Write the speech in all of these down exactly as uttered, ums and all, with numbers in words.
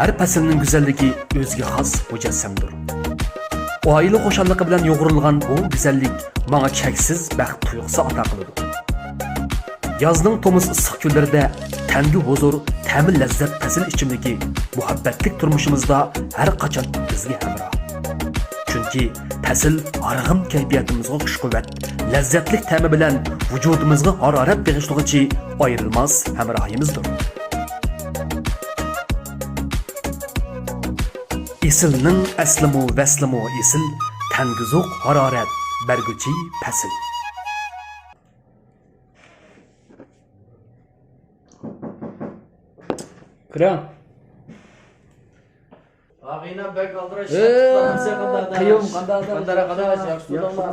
ھەر پەسىلنىڭ گۈزەللىكى ئۆزىگە خاس مۇجەسسەمدۇر. ئائىلە خۇشاللىقى بىلەن يۇغۇرۇلغان بۇ گۈزەللىك ماڭا چەكسىز بەخت تۇيغۇسى ئاتا قىلىدۇ. يازنىڭ تومۇز ئىسسىق كۈنلىرىدە تەنگە ھۇزۇر، تەمى لەززەت پەسىل ئىچىملىكى مۇھەببەتلىك تۇرمۇشىمىزدا ھەر قاچان بىزگە ھەمراھ. چۈنكى پەسىل ھارغىن كەيپىياتىمىزغا كۈچ-قۇۋۋەت، لەززەتلىك تەمى بىلەن ۋۇجۇدىمىزغا ھارارەت بېغىشلىغۇچى ئايرىلماس ھەمراھىمىزدۇر. ئېسىلنىڭ ئەسلىمۇ ۋەسلىمۇ ئېسىل، تەنگە زوق ھارارەت بەرگۈچى پەسىل. كىرىڭ. ئاغىنەم بەك ئالدىراش. ئەي، قىيىم، قانداق ئاداش؟ قانداق ئاداش؟ ياخشى تۇردۇڭما؟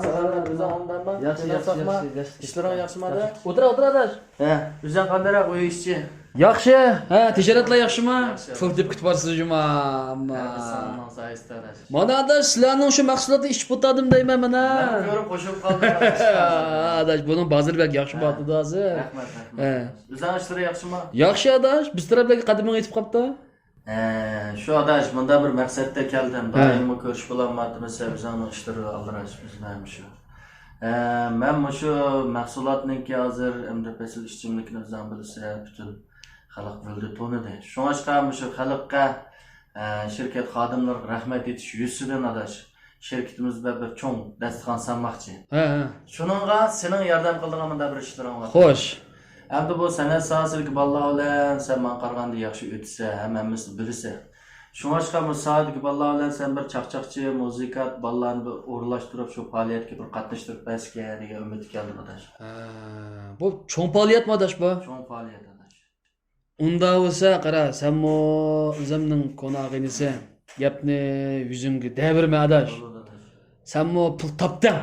ياخشى، ياخشى، ياخشى. ئىشلىرىڭ ياخشىما ئاداش؟ ئۆتۈرە، ئۆتۈرە ئاداش. ھە. ئۆزۈڭ قانداق، ئۆي ئىشى؟ ياخشى. ھە، تىجارەتلەر ياخشىما؟ ياخشى. پۇل تېپىپ كېتىۋاتىسىز جۇما، ئەمما. ھە، بىز ساڭنىڭ سايىسىدا ئاداش. مانا ئاداش، سىلەرنىڭ شۇ مەھسۇلاتنى ئىچىپ ئولتۇردۇم دەيمەن مانا. مەن كۆرۈپ قوشۇلۇپ قالدىم ئاداش. ئاداش، بۇنىڭ بازىرى بەك ياخشى بولۇۋاتىدۇ ھازىر. رەھمەت، رەھمەت. ھە. ئۆزۈڭ ئىشلىرى ياخشىما؟ ياخشى ئاداش، بىز تەرەپلەرگە قەدىمىڭ يېتىپ قاپتۇ. ھە، شۇ ئاداش، مۇنداق بىر مەقسەتتە كەلدىم. ھە. دائىممۇ كۆرۈشۈپ بولالمايتتىم، سەن ئۆزۈڭنىڭ ئىشلىرى ئالدىراش، بىزنىڭ ھەم شۇ. ھە، مەن مۇشۇ مەھسۇلاتنىڭكى ھازىر ئەمدى پەسىل ئىچىملىكىنى ئۆزۈڭ بىلىسەن، پۈتۈن خەلق بىلدى، تونۇدى. شۇڭلاشقا مۇشۇ خەلققە، ھە، شىركەت خادىملىرىغا رەھمەت ئېيتىش يۈزىسىدىن ئاداش، شىركىتىمىز بىلەن بىر چوڭ داستىخان سالماقچى. ھە، ھە. شۇنىڭغا سېنىڭ ياردەم قىلىدىغان مۇنداق بىر ئىشلىرىڭ بار. خوش. ئەمدى بۇ سەنئەت ساھەسىدىكى بالىلار بىلەن سەن ماڭا قارىغاندا ياخشى ئۆتىسەن ھەم ھەممىسىنى بىلىسەن. شۇڭلاشقا بۇ ساھەدىكى بالىلار بىلەن سەن بىر چاقچاقچى، مۇزىكانت، بالىلارنى بىر ئورۇنلاشتۇرۇپ، شۇ پائالىيەتكە بىر قاتناشتۇرۇپ بەرسىكەن دېگەن ئۈمىدكە كەلدىم ئاداش. ھە، بۇ چوڭ پائالىيەتمۇ ئاداش بۇ؟ چوڭ پائالىيەت ئاداش. ئۇنداق بولسا قارا، سەنمۇ ئۆزۈمنىڭ كونا ئاغىنىسى، گەپنى يۈزۈڭگە دەۋرمە ئاداش. بولىدۇ ئاداش. سەنمۇ پۇل تاپتىڭ.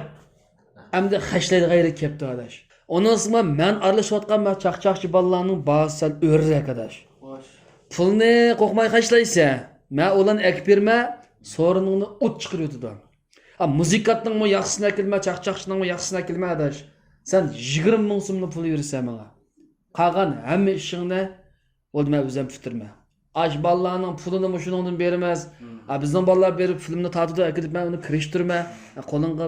ئەمدى خەجلەيدىغان يېرى كەپتۇ ئاداش. ئۇنىڭ ئۈستىگە مەن ئارىلىشىۋاتقان مانا چاقچاقچى بالىلارنىڭ باھاسى سەل ئۆررەك ئاداش. خوش. پۇلنى قورقماي خەجلەيسەن. مەن ئۇلارنى ئەكىپ بېرىمەن، سورۇنۇڭنى ئوت چىقىرىۋېتىدۇ. ھە، مۇزىكانتنىڭمۇ ياخشىسىنى ئەكىلمە، چاقچاقچىنىڭمۇ ياخشىسىنى ئەكىلمە ئاداش. سەن يىگىرمە مىڭ سومنى پۇل بېرىسەن ماڭا. قالغان ھەممە ئىشىڭنى بولدى، مەن ئۆزۈم پۈتتۈرىمەن. ئاشۇ بالىلارنىڭ پۇلىنىمۇ شۇنىڭدىن بېرىمىز. ھىم. ھە، بىزنىڭ بالىلار بېرىپ فىلىمنى تارتىدۇ، ئەكېلىپ مەن ئۇنى كىرىشتۈرىمەن. ھە، قولۇڭغا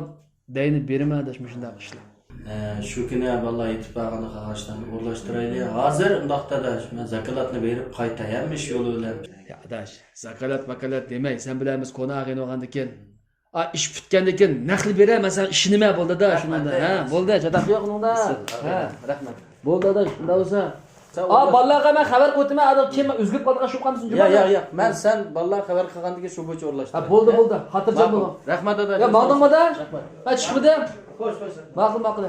دەينى بېرىمەن ئاداش مۇشۇنداق ئىشلار. ھە، شۇ كۈنى بالىلار يېتىپ بارغاندا قاغاشلارنى ئورۇنلاشتۇرايلى. ھازىر ئۇنداقتا ئاداش، مەن زاكالاتنى بېرىپ قايتاي، ھەممە ئىش يولى بىلەن. يا ئاداش، زاكالات ماكالات دېمەي، سەن بىلەن بىز كونا ئاغىنە بولغاندىكىن. ئا، ئىش پۈتكەندىن كېيىن نەقلى بېرە، مەن ساڭا ئىشىنىمەن، بولدى-دە، رەھمەت، شۇنىڭدا. ھە، رەھمەت. بولدى، چاتاق يوق ئۇنىڭدا. ھە. رەھمەت. بولدى ئاداش، شۇنداق بولسا. سەن ئا، ئۇ بالىلارغا مەن خەۋەر قويۇۋېتىمەن، ئاداش كېيىن ئۆزگىرىپ قالىدىغان ئىش بولۇپ قالمىسۇن، ياق، جۇما. ياق، ياق. مەن سەن بالىلارغا خەۋەر قىلغاندىن كېيىن شۇ بويىچە ئورۇنلاشتۇراي. ھە، بولدى، ھە؟ بولدى. خاتىرجەم بولۇڭ. رەھمەت ئاداش. يا، ماڭدىڭمۇ ئاداش؟ رەھمەت. ھە، چىقمىدى؟ خوش، خوش. ماقۇل، ماقۇل.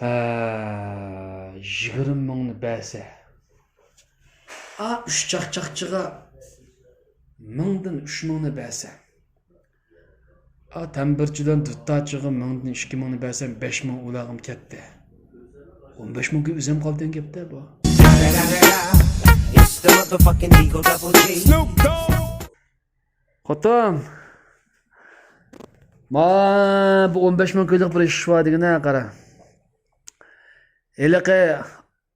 ھە، يىگىرمە مىڭنى بەرسە. ئا، ئۈچ چاقچاقچىغا مىڭدىن ئۈچ مىڭنى بەرسە. ئا، تەمبۇرچى بىلەن دۇتارچىغا مىڭدىن ئىككى مىڭنى بەرسەم، بەش مىڭ ئۇلارغىمۇ كەتتى. ئون بەش مىڭ كۆپ ئۆزۈم قالدى دېگەن گەپتە بۇ. It's the motherfucking Eagle Double G. خوتۇن، ما بۇ ئون بەش مىڭ كويلۇق بىر ئىش بار دېگىنە، قارا. ھېلىقى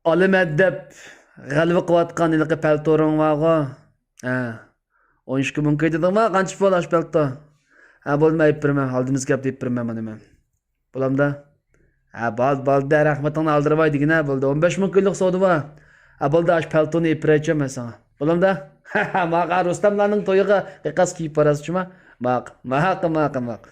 ئالىمەن دەپ غەلۋە قىلىۋاتقان ھېلىقى پەلتورۇڭ بارغۇ؟ ھە. ئون ئىككى مىڭ كوي دېدىڭما؟ قانچە پۇل ئاشۇ پەلتو؟ ھە، بولدى، مەن ئېلىپ بېرىمەن. ئالدىمىزغا كەپ ئېلىپ بېرىمەن مانا مەن. بولامدا؟ ھە، بولدى، بولدى، رەھمىتىڭنى ئالدىرىماي دېگىنە، بولدى. ئون بەش مىڭ كويلۇق سودا بار. ھە، بولدى، ئاشۇ پەلتونى ئېلىپ بېرەيچۇ مەن ساڭا. بولامدا؟ ماقا رۇستەملارنىڭ تويىغا قىيقاس كىيىپ بارارسىز جۇما. ماق، ماق، ماق، ماق.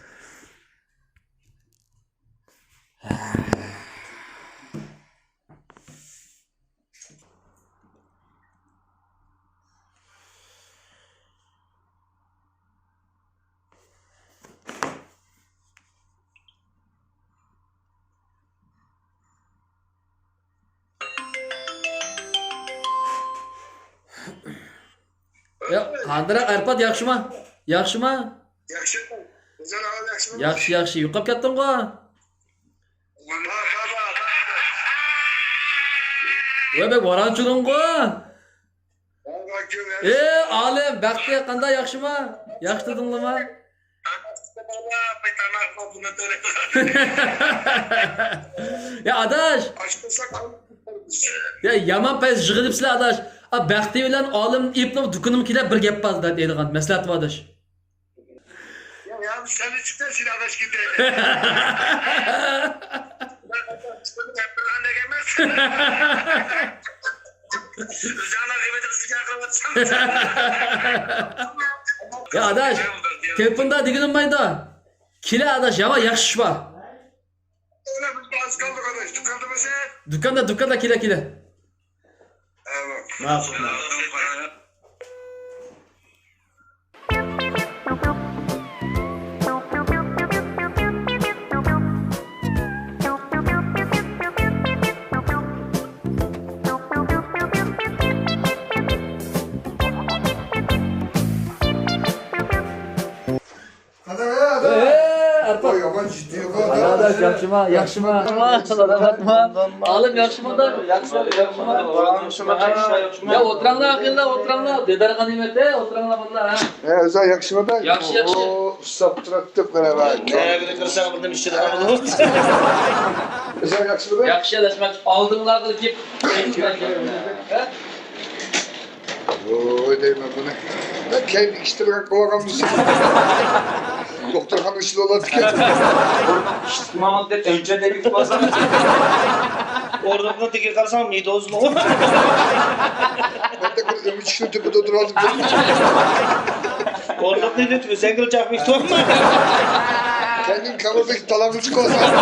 يا، قانداق ئەرپات، ياخشىما؟ ياخشىما؟ ياخشى. ياخشى، ياخشى. يوقاپ كەتتىڭغۇ؟ ۋاي، بەك ۋاران چۇرۇڭغۇ. ئى، ئالىم، بەختى قانداق، ياخشىما؟ ياخشى تۇردۇڭلىما؟ يا ئاداش! يا يامان پەس يىغىلىپسىلەر ئاداش. ئا، بەختى بىلەن ئالىم ئېيىپنىڭ دۇكىنىمغا كېلىپ بىر گەپ بار دەيدىغان مەسلىھەت بار ئاداش. يا، يا، سەن ئىچىپسەن، سېنى ئاداش كېتەي. يا ئاداش، تېلېفوندا دېگىنى بولمايدۇ. كېلە ئاداش، يامان ياخشى ئىش بار. دۇكاندا، دۇكاندا كېلە، كېلە. ماقۇل. قانداق ئەي، ئەرپا؟ ۋاي، يامان جىددىي قىلدى. قانداق، ياخشىما، ياخشىما؟ سالامەتما؟ ئالىم ياخشىما؟ ياخشىما، ياخشىما. يا، ئولتۇراڭلار، ئاخىرلا ئولتۇراڭلار. دىدار غەنىيمەت، ئە، ئولتۇراڭلار بالىلار، ھە. ھە، ئۆزۈڭ ياخشىما؟ ياخشى، ياخشى. ئۇ، ئۇسساپ تۇرۇپتۇ، قاراۋاي. نەگە كىرسەڭ، بىردىن ئىشلىدىغان بولۇپ. ئۆزۈڭ ياخشىما؟ ياخشى، ئاداش، مەن ئالدىڭلارغا كېلىپ. ھە؟ ۋوي دەيمەن بۇنى. بەك كەينى ئىشتىرىغان قىلىۋالغانمىسىز؟ دوختۇرخانا ئىچىدە بولاتتىكەن. ئورنۇق ئىشلىمەڭ دەپ ئەنچە دەپ قالسام. ئورنۇقنىڭ تېگىگە قارىسام، مېدۇزمۇ؟ مەندە بىر ئۆمۈچۈكنىڭ تۈپىدە ئولتۇرۇۋالدىم. ئورنۇقنى دېدىم، سەنگىلا چاقمىسا تۇرما. كەينىڭ كامېردىكى تالاڭغا چىقىۋالسام.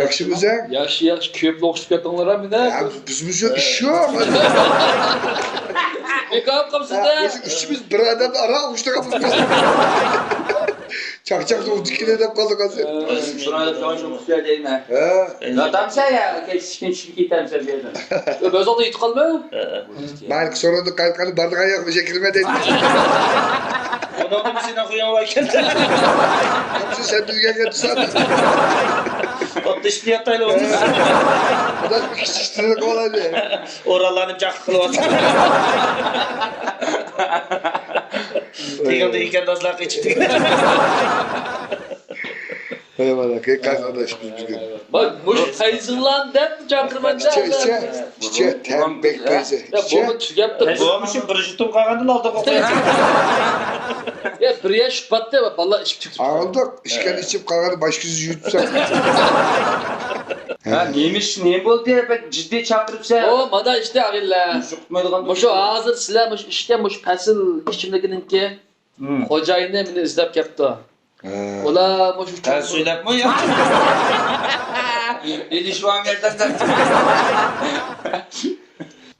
ياخشىمۇ سەن؟ ياخشى، ياخشى، كۆپلا ئوخشىتىپ كەتتىڭلار مېنى. بىزمۇ شۇ ئىش يوق. بىكار قىلىپسىز-دە. بىز ئۈچىمىز بىر ئادەمنى ئارا ئۇرۇشتۇرغان بولۇپ قالدۇق. چاقچاق ئۇدۇكىنى دەپ قالدۇق ھازىر. شۇرايلىق جايشۇم خۇشيا دەيمەن. ھە. ياتامسەن يا، كەچ ئىككىنچى كېتەمسەن بۇ يەردىن. ئۆزۈڭ يېتىپ قالدىڭمۇ؟ مەن سورۇندۇم، قايتقاندا بارىدىغان ياق، بىر يەرگە كىرمە دەيدۇ. ئۇنىڭدىن سېنىڭ خۇيۇڭ بار ئىكەن. سەن بىلگەن گەپ سان. ئوتتۇز ياتايلى ئوتتۇز. ئاداش بىر كىچىك تىلىق بولىدۇ. ئوراللارنى جاق قىلىۋاتىدۇ. تېگىڭدە ئىكەن دازلار قېچىپ. ھەي، مانا، قايسى ئاداش بىز بۈگۈن؟ باق، مۇشۇ پەيزىڭلارنى دەپ چاقىرماقچى. ئىچە، ئىچە، ئىچە، تەم بەك پەيزى. يا، ئىچە. بۇمۇ تۈگەپتۇ. بۇمۇ شۇ بىر يۇتۇم قالغاندىلا ئالدىغا قوياي. يا، بىر ياش پاتتى، بالىلار ئىچىپ تۈگىدى. ئاڭلىدۇق، ئىچكەن ئىچىپ قالغاندا باش كۆزى يۇيۇپسەن. ھە، نېمە ئىش، نېمە بولدى؟ بەك جىددىي چاقىرىپسەن. ئو، مانا ئىشتە ئاغىنىلەر. مۇشۇ ئۇقمايدىغان مۇشۇ ھازىر سىلەر مۇشۇ ئىشكە، مۇشۇ پەسىل ئىچىملىكىنىڭكى خوجايىنى مېنى ئىزدەپ كەپتۇ. ھە. ئۇلار مۇشۇ ھە، سۆزلەپمۇ يا؟ ئېلىشىۋالمايتتىڭ.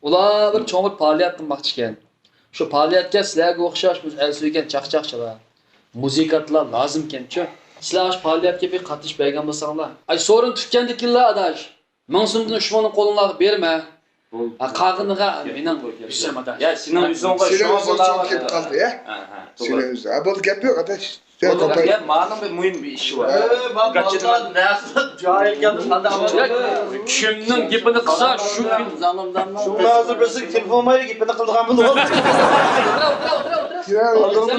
ئۇلار بىر چوڭ بىر پائالىيەت قىلماقچىكەن. شۇ پائالىيەتكە سىلەرگە ئوخشاش بىز ئەل سۆيگەن چاقچاقچىلار، مۇزىكانتلار لازىمكەنچۇ. سىلەر ئاشۇ پائالىيەتكە بىر قاتنىشىپ بەرگەن بولساڭلار. ئاي، سورۇن تۈگىگەندىكىنلا ئاداش، مىڭ سومدىن ئۈچ مىڭنى قولۇڭلارغا بېرىمەن. ھە، قالغىنىغا مېنىڭ يۈزۈم ئاداش. يا، سېنىڭ يۈزۈڭ شۇ بولغان. سېنىڭ ئۆزۈڭ چوڭ كېلىپ قالدى، يا؟ ھە، ھە، توغرا. سېنىڭ ئۆزۈڭ. ھە، بولدى، گەپ يوق ئاداش. يا، ماڭىنىڭ بىر مۇھىم بىر ئىشى بار. ھە. كىمنىڭ گېپىنى قىلسا، شۇ كۈن. شۇڭا ھازىر بىرسىگە تېلېفون بار، گېپىنى قىلىدىغان بولۇپ. ئولتۇر، ئولتۇر، ئولتۇر.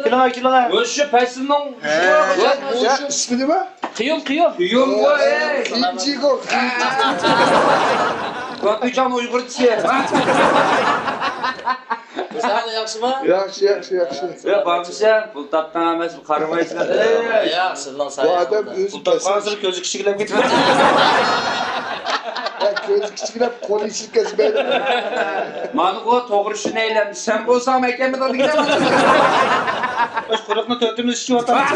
كېلىڭە، كېلىڭە. مۇشۇ پەسىلنىڭ. ھە. مۇشۇ ئىسمى نېمە؟ قىيۇم، قىيۇم. قىيۇم بۇ، ئەي. قىيىن جىگو، قىيىن جىگو. باتۇجان ئۇيغۇرچە. ساڭا ياخشىمۇ؟ ياخشى، ياخشى، ياخشى. يا، بارمىسەن؟ پۇل تاپقان ئەمەس، قارىمايسىلەر. يا، سىزنىڭ بۇ ئادەم سايەڭىزدە. ئۆزى پۇل تاپقانسېرى كۆزى كىچىكلەپ كېتىۋاتىدۇ. يا، كۆزى كىچىكلەپ، قولى ئىشلىك كەسمەيدۇ. مانىغۇ توغرا شۇنى ئەيلەمدى. سەن بولساڭ ئەكەلمىدىڭ دېگىنە. باش قۇرۇقنى تۆتىمىز ئىچىۋاتىمىز.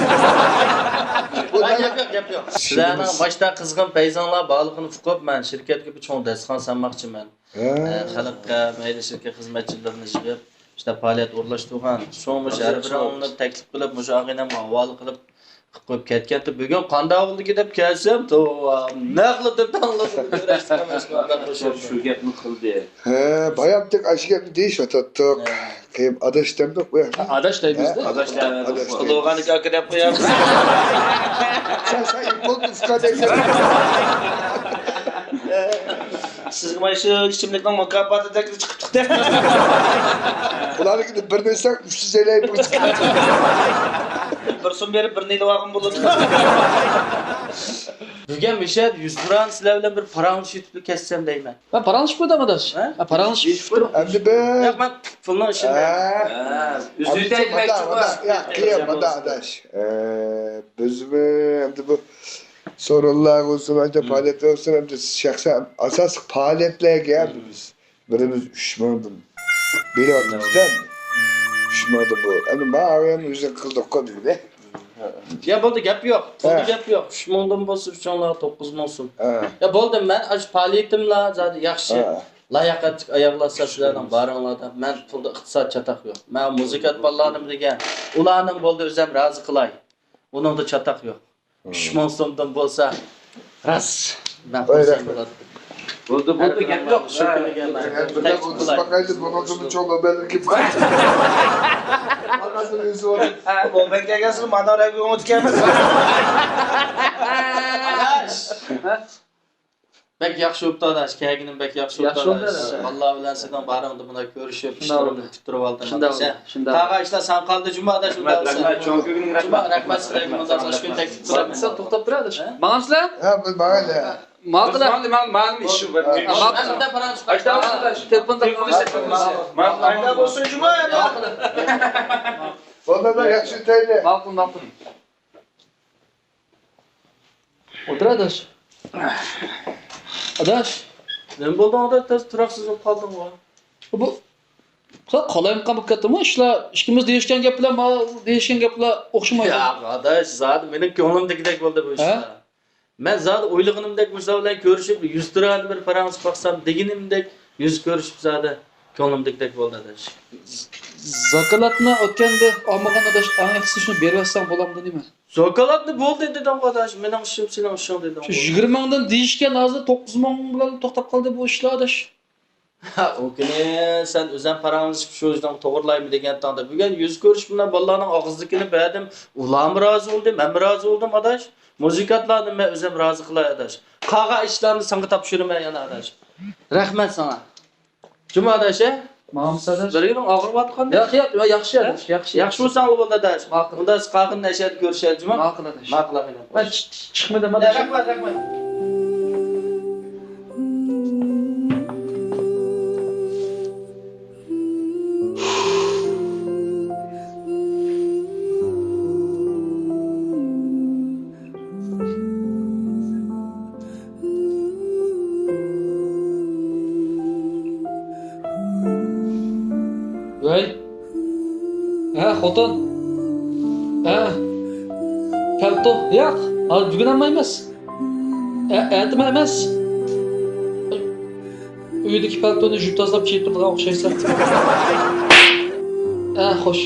گەپ يوق، گەپ يوق. سىلەرنىڭ باشتا قىزغىن پەيزىڭلار بارلىقىنى ئۇقۇپ، مەن شىركەتكە بىر چوڭ دەستىخان سالماقچىمەن. ھە. ئە، خەلققە، مەيلى شىركەت خىزمەتچىلىرىنى يىغىپ، شۇنداق پائالىيەت ئورۇنلاشتۇرغان. شۇڭا مۇشۇ ھەر بىرىڭلارنى تەكلىپ قىلىپ، مۇشۇ ئاغىنەمگە ھاۋالە قىلىپ، قىلىپ قويۇپ كەتكەنتى. بۈگۈن قانداق بولدىكى دەپ كەلسەم، توۋا، نەقلىدىن تاڭلىدىم. شۇ گەپنى قىلدى. ھە، بايامتەك ئاشۇ گەپنى دېيىشىۋاتاتتۇق. ھە. كېيىن ئاداش دەمدۇق بۇ ياقتا. ئاداش دەيمىز-دە. ھە؟ ئاداش دەيمىز. ئاداش دەيمىز. قىلىۋالغان ئىكەن ئاكا دەپ قويامىز. سەن، سەن ئىمپولدىن ئۇكا دەيسەن. سىزگە مانا شۇ ئىچىملىكنىڭ مۇكاپاتىدەك چىقىپ چىقتى. بۇلارنىڭكىنى بىرنى ئىچسەڭ، ئۈچ يۈز ئەللىك بىر چىقىدۇ. بىر سوم بېرىپ، بىرنى ئېلىۋالغىن بولىدۇ. بۈگۈن مىشەد يۈز دۇران سىلەر بىلەن بىر پاراڭلىشىپ كەتسەم دەيمەن. مەن پاراڭلىشىپ قويدۇم، ئاداش. ھە؟ ھە، پاراڭلىشىپ قويدۇم. ئەمدى بىر ياق، مەن پۇلنىڭ ئىشىنى ھە. ئۈزۈۋېتەي دېمەكچى. ياق، قىيىن، مانا، ئاداش. ئە، بىزمۇ ئەمدى بۇ سورۇنلار بولسۇن، ئەمدى پائالىيەتلەر بولسۇن، ئەمدى شەخسەن ئاساسلىق پائالىيەتلەرگە بىز بىرىمىز ئۈچ مىڭدىن بېرىۋاتىمىز-دە. ئۈچ مىڭدىن بۇ. ئەمدى ماڭا ئۆزۈڭ قىلدۇققۇ دېدى. يا بولدى، گەپ يوق. پۇلدا ھە. گەپ يوق. ئۈچ مىڭدىن بولسا ئۈچۈڭلارغا توققۇز مىڭ سوم. ھە. يا بولدى، مەن ئاشۇ پائالىيىتىملا زادى ياخشى. ھە. لاياقەتلىك ئاياغلار سەپ سىلەرنىڭ بارىڭلاردا. مەن پۇلدا ئىقتىساد چاتاق يوق. مەن مۇزىكانت بالىلارنىمۇ دېگەن. ئۇلارنىڭ بولدى ئۆزۈم رازى قىلاي. ئۇنىڭدا چاتاق يوق. ئۈچ مىڭ سومدىن بولسا، راست. مەن قىلسام بولىدۇ. بولدى، بولدى، گەپ يوق. شۇ كۈنىگە مەن تەكلىپ قىلاي. بۇنىڭدىن چوڭ نوبەللىك كىم؟ بۇ مەن كەلگەنسىمۇ مانا رەگبى ئوڭۇتى كەلمەس. ئاداش! بەك ياخشى بوپتۇ، ئاداش. كەلگىنىم بەك ياخشى بوپتۇ، ئاداش. بالىلار بىلەن سېنىڭ بارىڭدا مۇنداق كۆرۈشۈپ، ئىشلىرىمنى پۈتتۈرۈۋالدىم، ئاداش. شۇنداق. قالغان ئىشلار ساڭا قالدى، جۇمۇ، ئاداش، ئۇنداق بولسا. رەھمەت، چوڭ كۆڭلۈڭ رەھمەت. جۇمۇ، رەھمەت سىلەرگە، مۇنداق بولسا شۇ كۈن تەكلىپ قىلىمىز. سەن توختاپ تۇر، ئاداش. ھە؟ ماڭامسىلەر؟ ھە، بىز ماڭايلى. ماقۇل. ماقۇل، ماقۇل، ماقۇل، ئىش شۇ. ماقۇل. تېلېفوندا ماقۇل. بولدى، ياخشى ئۆتەيلى. ماقۇل، ماقۇل. ئولتۇر، ئاداش. ئاداش. نېمە بولدۇڭ، ئاداش؟ تېز تۇراقسىز بولۇپ قالدىڭغۇ؟ بۇ، سەن قالايمىقان بولۇپ كەتتىڭمۇ؟ ئىشلار، ئىككىمىز دېيىشكەن گەپلەر، مانا دېيىشكەن گەپلەر ئوخشىمايدۇ. ياق، ئاداش، زادى مېنىڭ كۆڭلۈمدىكىدەك بولدى بۇ ئىشلار. ھە؟ مەن زادى ئويلىغىنىمدەك مۇشۇلار بىلەن كۆرۈشۈپ، يۈز تۇرانى بىر پاراڭلىشىپ باقسام دېگىنىمدەك يۈز كۆرۈشۈپ زادى كۆڭلۈمدىكىدەك بولدى، ئاداش. زاكالاتنى ئۆتكەندە ئالمىغان، ئاداش، ئەڭ ياخشىسى شۇنى بېرىۋەتسەڭ بولامدۇ نېمە؟ زاكالاتنى بولدى دېدىڭغۇ، ئاداش، مېنىڭ ئىشىم سېنىڭ ئىشىڭ دېدىڭغۇ. شۇ يىگىرمە مىڭدىن دېيىشكەن، ھازىر توققۇز مىڭ بىلەن توختاپ قالدى بۇ ئىشلار، ئاداش. ھە، ئۇ كۈنى سەن ئۆزۈڭ پاراڭلىشىپ شۇ ئىشنى توغرىلايمەن دېگەنتىڭدە، بۈگۈن يۈز كۆرۈشۈپ مانا بالىلارنىڭ ئاغزىدىكىنى بەردىم. ئۇلارمۇ رازى بولدى، مەنمۇ رازى بولدۇم، ئاداش. مۇزىكانتلارنى مەن ئۆزۈم رازى قىلاي، ئاداش. قالغان ئىشلارنى ساڭا تاپشۇرىمەن يەنە، ئاداش. رەھمەت ساڭا. جۇمۇ، ئاداش، ھە؟ ماڭىمىز، ئاداش. بىر يېرىڭ ئاغرىۋاتقاندەك. ياق، ياق، ياخشى، ئاداش، ياخشى. ياخشى بولساڭلا بولدى، ئاداش. ماقۇل. ئۇندا قالغىنىنى ئەشەدە كۆرۈشەيلى، جۇمۇ. ماقۇل، ئاداش. ماقۇل، ئاغىنەم. مەن چىق-، چىق-، چىقمىدىم، ئاداش. رەھمەت، رەھمەت. ۋەي. ھە، خوتۇن. ھە. پەلتو. ياق. ھازىر بۈگۈن ھەممە ئەمەس. ئە-، ئەتىمۇ ئەمەس. ئۆيدىكى پەلتونى يۇيۇپ تازىلاپ كىيىپ تۇرىدىغان ئوخشايسەن. ئە، خوش.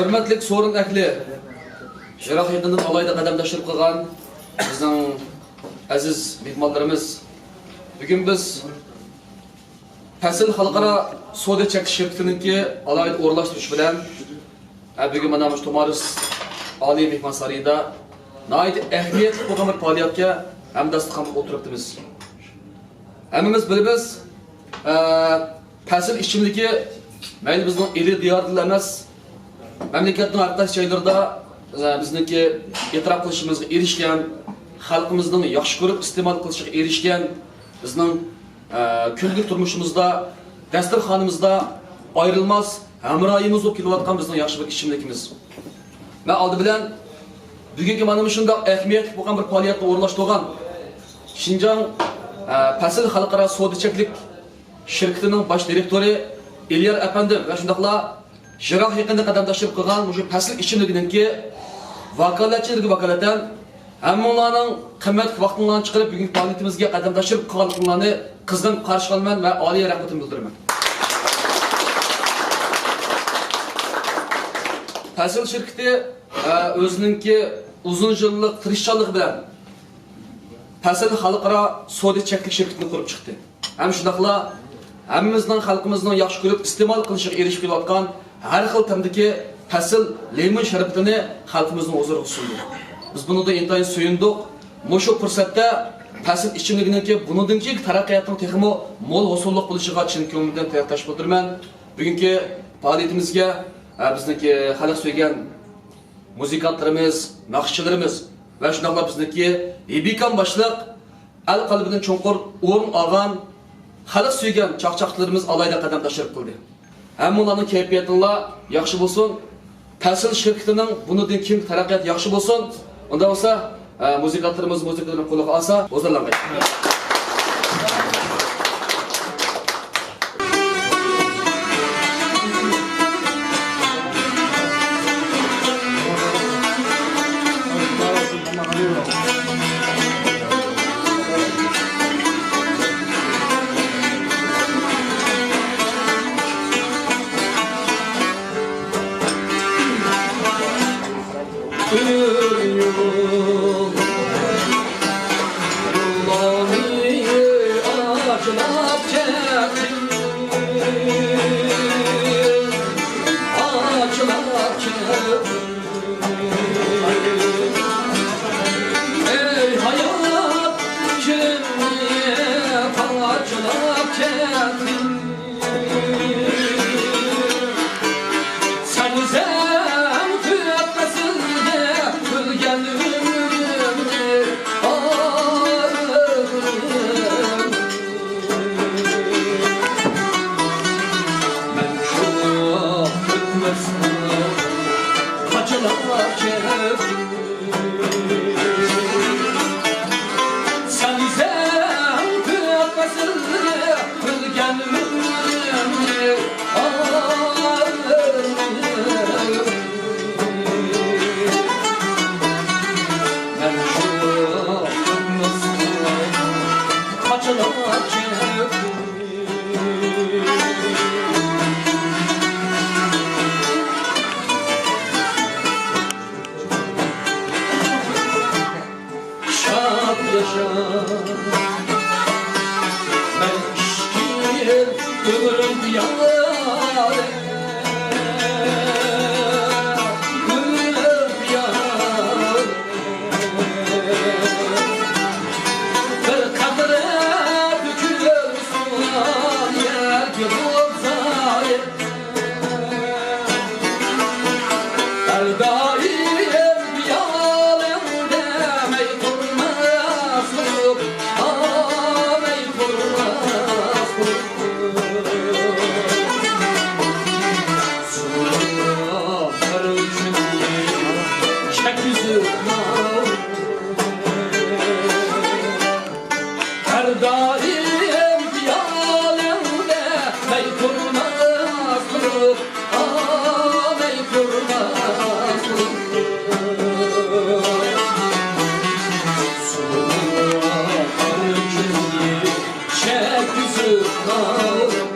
ھۆرمەتلىك سورۇن ئەھلى، يىراق يېقىندىن ئالاھىدە قەدەم تەشرىپ قىلغان بىزنىڭ ئەزىز مېھمانلىرىمىز، بۈگۈن بىز پەسىل خەلقئارا سودا چەكلىك شىركىتىنىڭكى ئالاھىدە ئورۇنلاشتۇرۇشى بىلەن، ھە، بۈگۈن مانا مۇشۇ تومارىس ئالىي مېھمانسارىيىدا ناھايىتى ئەھمىيەتلىك بولغان بىر پائالىيەتكە ھەمدەستىخانغا ئولتۇرۇپتىمىز. ھەممىمىز بىلىمىز، ئە، پەسىل ئىچىملىكى مەيلى بىزنىڭ ئىلى دىياردىلا ئەمەس، مەملىكەتنىڭ ھەر قايسى جايلىرىدا، ئە، بىزنىڭكى ئېتىراپ قىلىشىمىزغا ئېرىشكەن، خەلقىمىزنىڭ ياخشى كۆرۈپ ئىستېمال قىلىشىغا ئېرىشكەن، بىزنىڭ، ئە، كۈندىلىك تۇرمۇشىمىزدا، دەستۇرخانىمىزدا ئايرىلماس ھەمراھىمىز بولۇپ كېلىۋاتقان بىزنىڭ ياخشى بىر ئىچىملىكىمىز. مەن ئالدى بىلەن بۈگۈنكى مانا مۇشۇنداق ئەھمىيەتلىك بولغان بىر پائالىيەتنى ئورۇنلاشتۇرغان شىنجاڭ، ئە، پەسىل خەلقئارا سودا چەكلىك شىركىتىنىڭ باش دىرېكتورى ئېلىيار ئەپەندىم ۋە شۇنداقلا يىراق يېقىندا قەدەم تەشرىپ قىلغان مۇشۇ پەسىل ئىچىملىكىنىڭكى ۋاكالەتچىلىرىگە ۋاكالىتەن ھەممىڭلارنىڭ قىممەتلىك ۋاقتىڭلارنى چىقىرىپ، بۈگۈنكى پائالىيىتىمىزگە قەدەم تەشرىپ قىلغانلىقىڭلارنى قىزغىن قارشى ئالىمەن ۋە ئالىي رەھمىتىمنى بىلدۈرىمەن. پەسىل شىركىتى، ئە، ئۆزىنىڭكى ئۇزۇن يىللىق تىرىشچانلىقى بىلەن پەسىل خەلقئارا سودا چەكلىك شىركىتىنى قۇرۇپ چىقتى. ھەم شۇنداقلا ھەممىمىزنىڭ، خەلقىمىزنىڭ ياخشى كۆرۈپ ئىستېمال قىلىشىغا ئېرىشىپ كېلىۋاتقان ھەر خىل تەمدىكى پەسىل لىمون شەربىتىنى خەلقىمىزنىڭ ھۇزۇرىغا سۇندى. بىز بۇنىڭدىن ئىنتايىن سۆيۈندۇق. مۇشۇ پۇرسەتتە پەسىل ئىچىملىكىنىڭكى بۇنىڭدىن كېيىنكى تەرەققىياتىنىڭ تېخىمۇ مول ھوسۇللۇق بولۇشىغا چىن كۆڭلۈمدىن تىلەكداش بىلدۈرىمەن. بۈگۈنكى پائالىيىتىمىزگە، ئە، بىزنىڭكى خەلق سۆيگەن مۇزىكانتلىرىمىز، ناخشىچىلىرىمىز ۋە شۇنداقلا بىزنىڭكى ھېبىكام باشلىق ئەل قەلبىدىن چوڭقۇر ئورۇن ئالغان خەلق سۆيگەن چاقچاقچىلىرىمىز ئالاھىدە قەدەم تەشرىپ قىلدى. ھەممىڭلارنىڭ كەيپىياتىڭلار ياخشى بولسۇن. پەسىل شىركىتىنىڭ بۇنىڭدىن كېيىنكى تەرەققىياتى ياخشى بولسۇن. ئۇنداق بولسا، ئە، مۇزىكانتلىرىمىز مۇزىكىلىرىنى قولىغا ئالسا، ھۇزۇرلانغاي. ئەي ھايات، كۈننى قاچىلاپ كەتتىڭ. سەن ئۆزۈڭ تۆت پەسىلگە بۆلگەن ئۆمرۈمنى، ئاھ، ئۆمرۈمنى. مەن شۇ ئۆتمەسنى قاچىلاپ كەتتىم. سەن ئۆزۈڭ تۆت پەسىلگە بۆلگەن ئۆمرۈمنى، ئاھ، ئۆمرۈمنى. مەن شۇ ئۆتمەسنى قاچىلاپ كەتتىم. شاد ياشا، مەن ئىككى يىل ئۆمرۈم يار، ئۆمرۈم يار. بىر قەترە تۆكۈلسۇن يەرگە بولسا، ھەر دائىم خىيالىڭدە مەي تۇرماسلىق، ئا، مەي تۇرماسلىق. ھەر دائىم خىيالىڭدە مەي تۇرماسلىق، ئا، مەي تۇرماسلىق. چەككۈزۈپ قالدىم.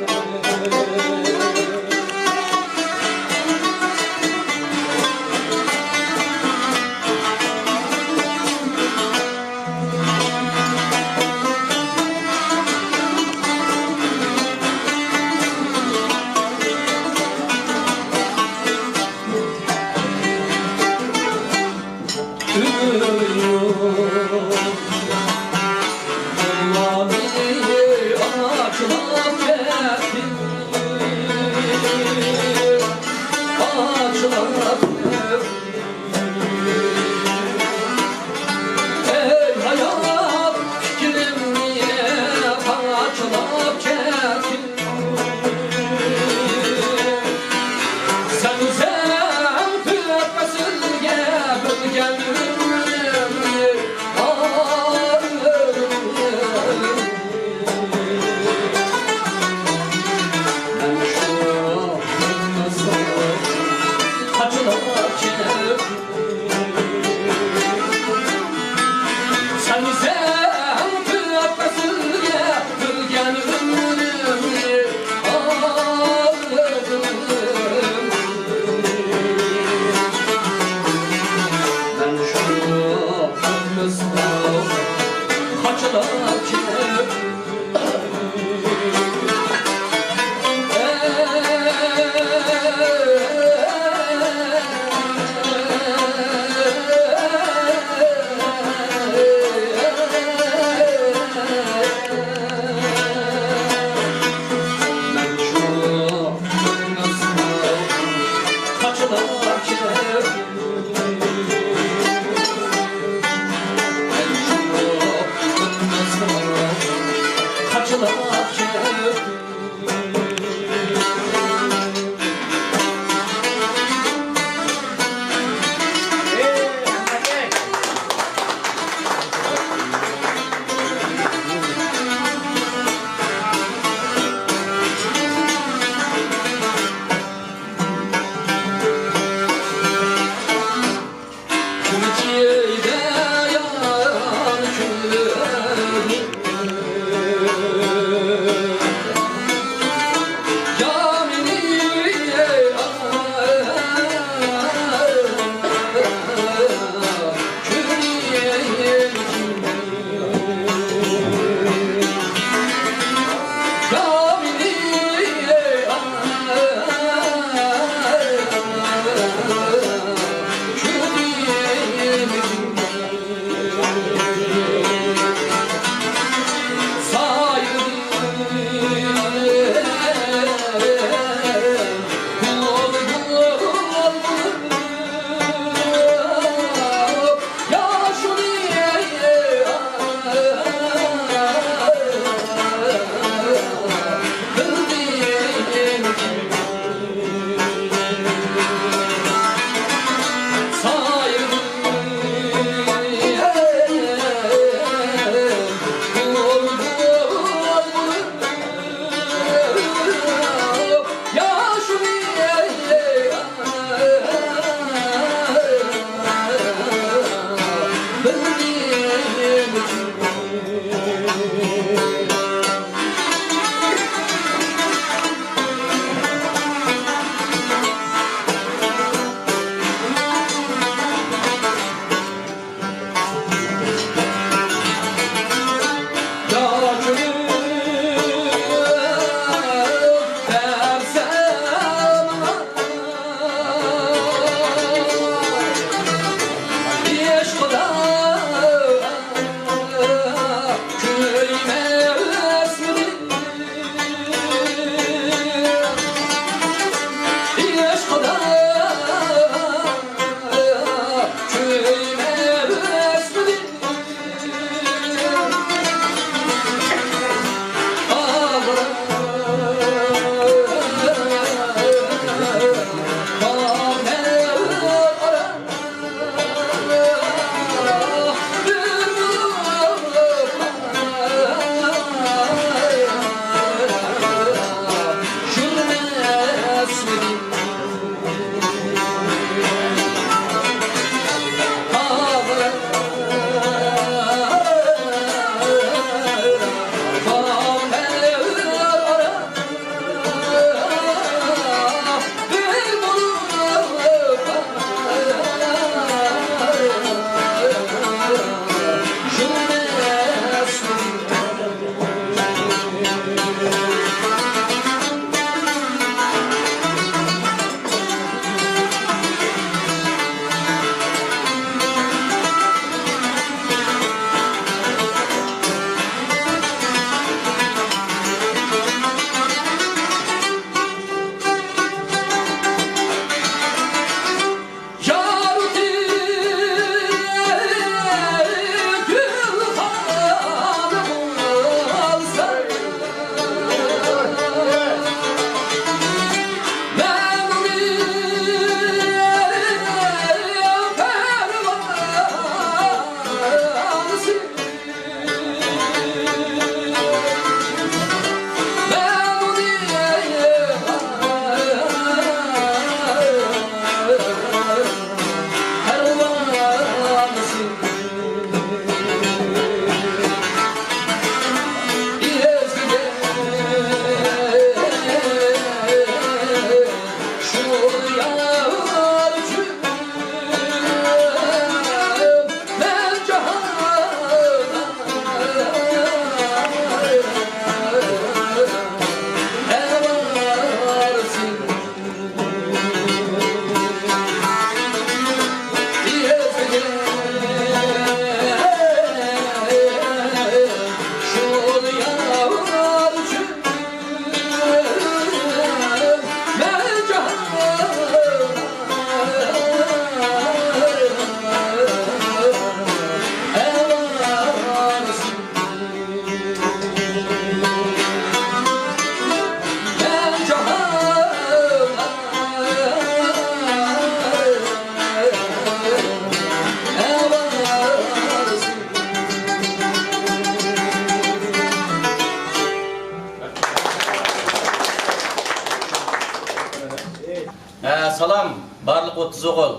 ئە، سالام، بارلىق ئوتتۇز ئوغۇل.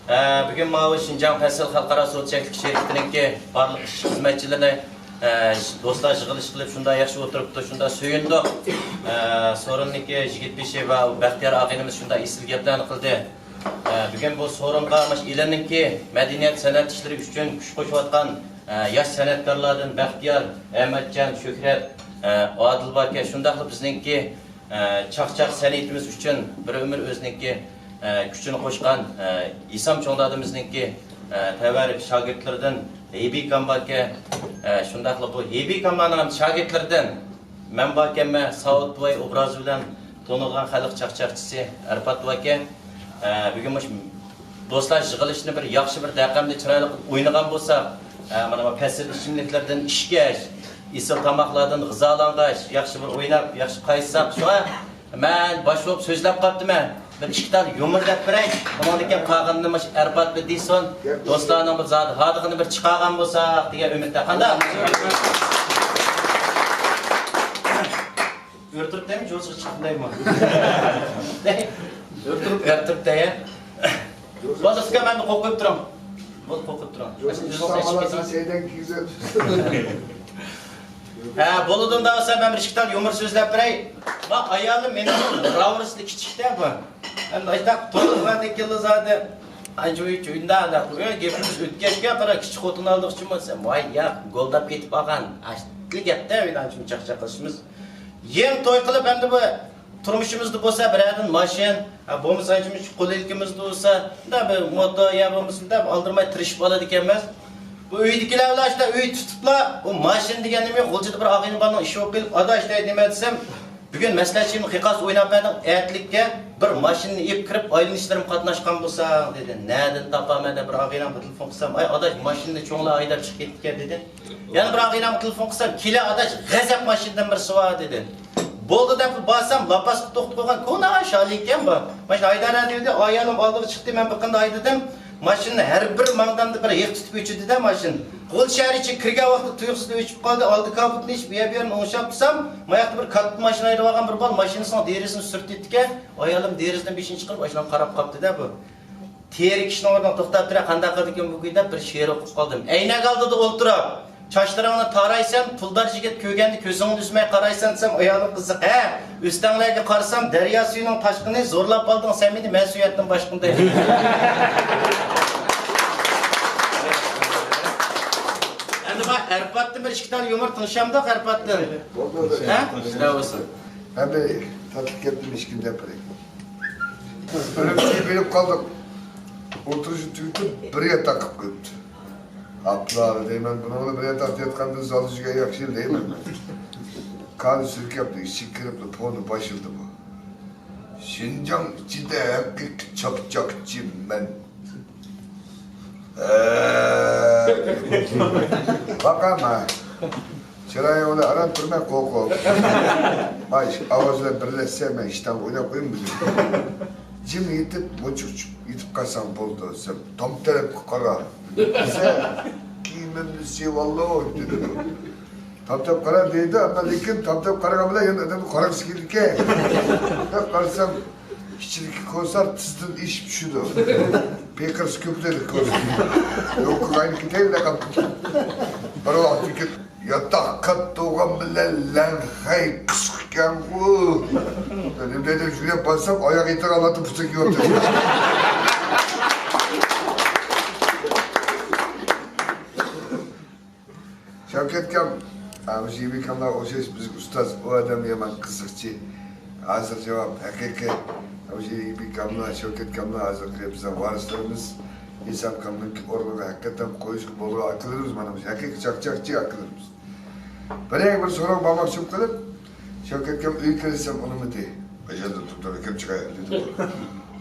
ئە، بۈگۈن ماۋۇ شىنجاڭ پەسىل خەلقئارا سودا چەكلىك شىركىتىنىڭكى بارلىق ئىش خىزمەتچىلىرىنى، ئە، دوستلار يىغىلىش قىلىپ، شۇنداق ياخشى ئولتۇرۇپتۇ، شۇنداق سۆيۈندۇق. ئە، سورۇندىكى يىگىت بېشى ۋە بەختىيار ئاغىنىمىز شۇنداق ئېسىل گەپلەرنى قىلدى. ئە، بۈگۈن بۇ سورۇنغا ماش ئېلىمنىڭكى مەدەنىيەت، سەنئەت ئىشلىرى ئۈچۈن كۈچ قوشۇۋاتقان، ئە، ياش سەنئەتكارلاردىن بەختىيار، ئەمەتجان، شۆھرەت، ئە، ئادىل باركەن، شۇنداقلا بىزنىڭكى ئە، چاقچاق سەنئىتىمىز ئۈچۈن بىر ئۆمۈر ئۆزىنىڭكى، ئە، كۈچىنى قوشقان، ئە، ھېسام چوڭ دادىمىزنىڭكى، ئە، تەۋەر شاگىرتلىرىدىن ھېبىكام باركەن، ئە، شۇنداقلا بۇ ھېبىكاملارنىڭ ھەم شاگىرتلىرىدىن مەن باركەنمەن، ساۋۇت بوۋاي ئوبرازى بىلەن تونۇلغان خەلق چاقچاقچىسى ئەرپات باركەن. ئە، بۈگۈن مۇشۇ دوستلار يىغىلىشنى بىر ياخشى بىر دەقەمدە چىرايلىق ئوينىغان بولساق، ئە، مانا بۇ پەسىل ئىچىملىكلەردىن ئىچكەچ، ئېسىل تاماقلاردىن غىزالانغاچ، ياخشى بىر ئويناپ، ياخشى قايتساق، شۇڭا مەن باش بولۇپ سۆزلەپ قاپتىمەن. بىر ئىككى تال يۇمۇر دەپ بېرەي. ئۇنىڭدىن كېيىن قالغىنىنى مۇشۇ ئەرپات بىر دېسۇن. دوستلارنىڭ بىر زادى ھادىقىنى بىر چىقارغان بولساق دېگەن ئۈمىدتە. قانداق؟ ئۆرتۈرۈپ دەيمۇ، جوزىغا چىقىپ دەيمۇ؟ ئۆرتۈرۈپ، ئۆرتۈرۈپ دەي. بولدى، ئۇكا، مەندىن قورقۇپ تۇرۇڭ. بولدى، قورقۇپ تۇرۇڭ. ئۆزىڭىز ئېچىپ كېتىڭ. ھە، بولىدۇ، ئۇنداق بولسا مەن بىر ئىككى تال يۇمۇر سۆزلەپ بېرەي. ما ئايالىم مېنىڭ راۋۇرۇسلا كىچىكتە بۇ. ئەمدى ئاشۇنداق تۇرغاندىن كېيىنلا زادى ئانچە ئۆي چۆيۈندە ئانداق بۇ گېپىمىز ئۆتكەچكە قارا، كىچىك خوتۇن ئالدىغۇچىمۇ سەن ۋاي ياق، گولداپ كېتىپ قالغان. ئاشۇ گەپتە ئۆيدە ئانچە چاقچاق قىلىشىمىز. يېڭى توي قىلىپ ئەمدى بۇ تۇرمۇشىمىزدا بولسا بىرەردىن ماشىنا، ھە، بولمىسا شۇ قولىلكىمىزدە بولسا، مۇنداق بىر موتور يا بولمىسا مۇنداق ئالدىرىماي تىرىشىپ ئالىدىكەنمىز. بۇ ئۆيدىكىلەر بىلەن شۇنداق ئۆي تۇتۇپلا، بۇ ماشىنا دېگەن نېمە، غۇلجىدا بىر ئاغىنە بارنىڭ ئىشى بولۇپ قېلىپ، ئاداش دەيدۇ، نېمە دېسەم، بۈگۈن مەسلىھەتچىمنى قىيقاس ئويناپ بەردىڭ، ئەتىلىككە بىر ماشىنىنى ئېلىپ كىرىپ ئايلىنىشلىرىمغا قاتناشقان بولساڭ، دېدى. نەدىن تاپامەن دەپ بىر ئاغىنەمگە تېلېفون قىلسام، ئاي ئاداش، ماشىنىنى چوڭلار ھەيدەپ چىقىپ كېتىپتىكەن، دېدى. يەنە بىر ئاغىنەمگە تېلېفون قىلسام، كېلە ئاداش، غەزەپ ماشىنىدىن بىرسى بار، دېدى. بولدى دەپ بارسام، لاپاسقا توختىتىپ قويغان كونا شالى ئىكەن بۇ. ماشىنا ھەيدەر دېدى، ئايالىم ئالدىغا چىقتى، مەن بىر قېتىم ھەيدىدىم. ماشىنىنى ھەر بىر ماڭدامدا بىر ھېق تۇتۇپ ئۆچىدى-دە ماشىنا. غۇلجا شەھەر ئىچىگە كىرگەن ۋاقتىدا تۇيۇقسىزلا ئۆچۈپ قالدى، ئالدى كاپۇتىنى ئېچىپ، بۇ يەر بۇ يەرنى ئوڭشاپ تۇرسام، ماياقتا بىر كاتتا ماشىنا ھەيدەۋالغان بىر بال ماشىنىسىنىڭ دېرىزىسىنى سۈرتۈۋېتىدىكەن. ئايالىم دېرىزىدىن بېشىنى چىقىرىپ ئاشۇنداق قاراپ قاپتۇ-دە بۇ. تېرە كىشىنىڭ ئورنىغا توختاپ تۇرۇپ، قانداق قىلىدىكىن بۇ كۈي دەپ بىر شېئىر ئوقۇپ قالدىم. ئەينەك ئالدىدا ئولتۇرۇپ، چاچلىرىڭنى تارايسەن، پۇلدار يىگىت كۆرگەندە كۆزۈڭنى ئۈزمەي قارايسەن دېسەم، ئايالىم قىزىق، ھە، ئۆستەڭلەرگە قارىسام، دەريا سۈيىنىڭ تاشقىنى، زورلاپ ئالدىڭ سەن مېنى، مەن سۆيەتتىم باشقىنى دەيدۇ. ئەمدى مانا ئەرپاتتىن بىر ئىككى تال يۇمۇر تىڭشامدۇق ئەرپاتتىن. بولدى، بولدى. ھە؟ شۇنداق بولسۇن. ئەمدى تاتلىق گەپنى ئىككىنچى دەپ بېرەي. ئۈرۈمچىگە بېرىپ قالدۇق. ئولتۇرۇشنى تۈگىتىپ، بىر ياتاق قىلىپ قويۇپتۇ. ئاپلا دەيمەن، بۇنىڭ بىلەن بىر ياتاقتا ياتقاندىن زالدا يۈرگەن ياخشى دەيمەن مەن. كانى سۈركەپلا ئىچىگە كىرىپلا پونى باشلىدى بۇ. شىنجاڭ ئىچىدە ھەقىقىي چاقچاقچى مەن. ھەي. باقاما. چىرايىڭنى ئاران تۇرماي قوقۇپ. ماي ئاۋاز بىلەن بىرلەشسە مەن ئىشتانغا ئويناپ قويىمەن بۈگۈن. جىم يېتىپ، مۇنچە ئۇچۇپ يېتىپ قالساڭ بولدى دېسەم، تام تەرەپكە قارا دېسە، كىيىمىمنى سىيىۋالدى دېدى. تام تەرەپ قارا دەيدۇ، ئەمما لېكىن تام تەرەپ قارىغان بىلەن يەنە ئادەمنىڭ قارىغۇسى كېلىدىكەن. دەپ قارىسام، ئىچىدىكى كوسار تىزدىن ئېشىپ چۈشىدۇ. پېقىرسى كۆپىدۇ كوسار. يوققا قاينىپ كېتەيلى قاپتۇ. بىر ۋاقىتتىن كېيىن ياتاق كاتتا بولغان بىلەن لەڭخەي قىسقىكەنغۇ. نېمە دەيدۇ، يۈگۈرۈپ بارسام، ئاياغ يېتىرالمايتتىم، پۇتى كېلىۋاتىدۇ. شەۋكەتكام، ھە، مۇشۇ ھېبىكاملارغا ئوخشاش بىزگە ئۇستاز، ئۇ ئادەم يامان قىزىقچى. ھازىر جاۋاب ھەقىقىي، مۇشۇ ھېبىكاملار، شەۋكەتكاملار ھازىرقى بىزنىڭ ۋارىسلىرىمىز. ھېسامكامنىڭكى ئورنىغا ھەقىقەتەن قويۇشقا بولىدىغان ئاكىلىرىمىز، مانا مۇشۇ ھەقىقىي چاقچاقچى ئاكىلىرىمىز. بىرەر بىر سوراق بارماقچى بولۇپ قېلىپ، شەۋكەتكام ئۆيگە كىرسەم ئۇنىمىدى. ئاشۇ يەردە تۇرۇپ تۇرۇپ كىرىپ چىقاي دېدى.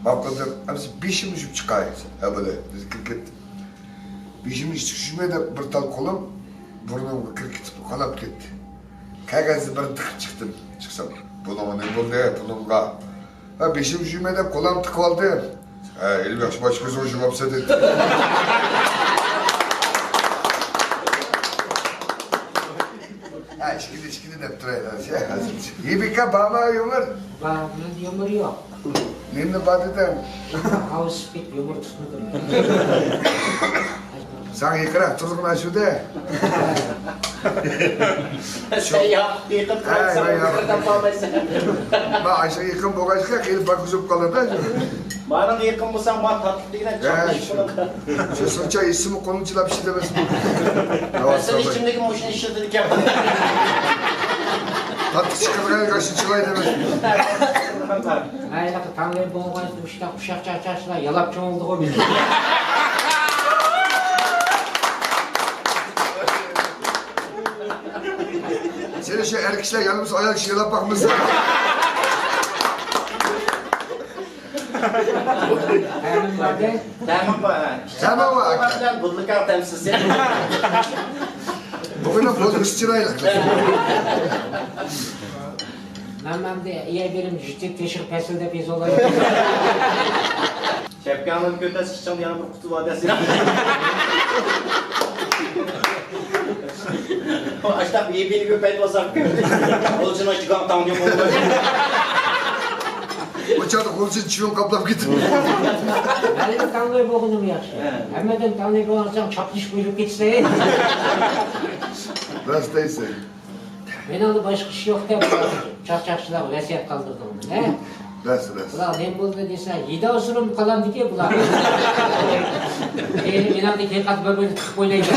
ماقۇل دەپ، ئەمسە بېشىمنى يۇيۇپ چىقاي. ھە بولدى، دېدى كىرىپ كەتتى. بېشىمنى يۇيۇپ چىقىشىمەن دەپ بىر تال قولۇم بۇرنۇمغا كىرىپ كېتىپتۇ، قاناپ كەتتى. كەلگەنسېرى بىر تىقىپ چىقتىم. چىقسام، بۇنىڭغا نېمە بولدى، بۇنىڭغا؟ ھە، بېشىمنى يۇيىمەن دەپ قولۇمنى تىقىۋالدىم. ھە، ھېلىمۇ ياخشى باش كۆزۈڭنى يۇماپسەن دېدى. ھە، ئىچكىدە، ئىچكىدە دەپ تۇرايلى، ھازىر. ھېبىكا بارمۇ يۇمۇر؟ بار، يۇمۇر يوق. نېمىنى بار دېدىڭ؟ ئاۋۇ سۈپۈت يۇمۇر تۇتمىدىم. ساڭا يېقىنراق تۇرغىنا شۇ دە. سەن ياقۇپ يېقىن ھەي، تۇرساڭ، ھەي، ياقۇپ. بىردەم بارمايسەن. ما ئاشۇ يېقىن بولغاچقا، خېلى باكۇزۇپ قالىدۇ شۇ. ماڭا يېقىن بولساڭ، ما تاتلىق دېگىنە ھەي، چاپلىشىپ شۇ. بولىدۇ. شۇ سۇنچە ئىسسىمۇ قولۇڭ چىلاپ ئىشلىتەمەسمۇ؟ مەن سىز ئىچىمدىكى مۇشۇنى ئىشلىتىدىكەن. تاتلىق چىقىدىغان ياشنى چىلاي دەمەسمۇ؟ ھېلىقى تاڭلى بولغان ئۇششاق، ئۇششاق چاقچاقچىلار يالاپ چوڭ بولدىغۇ بىز. سېنى شۇ ئەر كىشىلەر يالىمىسا، ئايال كىشى يالاپ باقمىسا. تەمىم بار دە. تەمىم بار، ھە. تەمىم بار. بىلەن بۇدلىكاڭ تەمسىز. بۇ قېنى بۇدلىكىسى چىرايلىق. مەن مەندە ئىيە بېرىم جۈتى تېشىغا پەسىل دەپ يېزىۋالاي. شەپكەڭنى كۆتەرسە ئىچىڭدە يەنە بىر قۇتى بار دەسە. ئاشتاق يېپىنى كۆپەيتىپ ئالساق. غۇلجىنىڭ ئىچىگە تاڭدىن بولمايدۇ. ئۇ چاغدا غۇلجىنى چىۋىن قاپلاپ كېتىپتۇ. ھەلىگە تاڭلى بولغىنىم ياخشى. ھە. ھەممىدىن تاڭلى بولغانساڭ چاپلىشىپ ئۆلۈپ كېتىسەن. راست دەيسەن. مېنىڭدە باشقا ئىش يوق دەپ، چاقچاقچىلارغا ۋەسىيەت قالدۇردۇم، ھە؟ راست، راست. بۇلار نېمە بولدى دېسە، يىدا ئۇسۇرۇم قالامدىكى بۇلار. ئەي، مېنىڭدە ھېقىقەت بىر-بىرىنى تىقىپ ئوينايدۇ.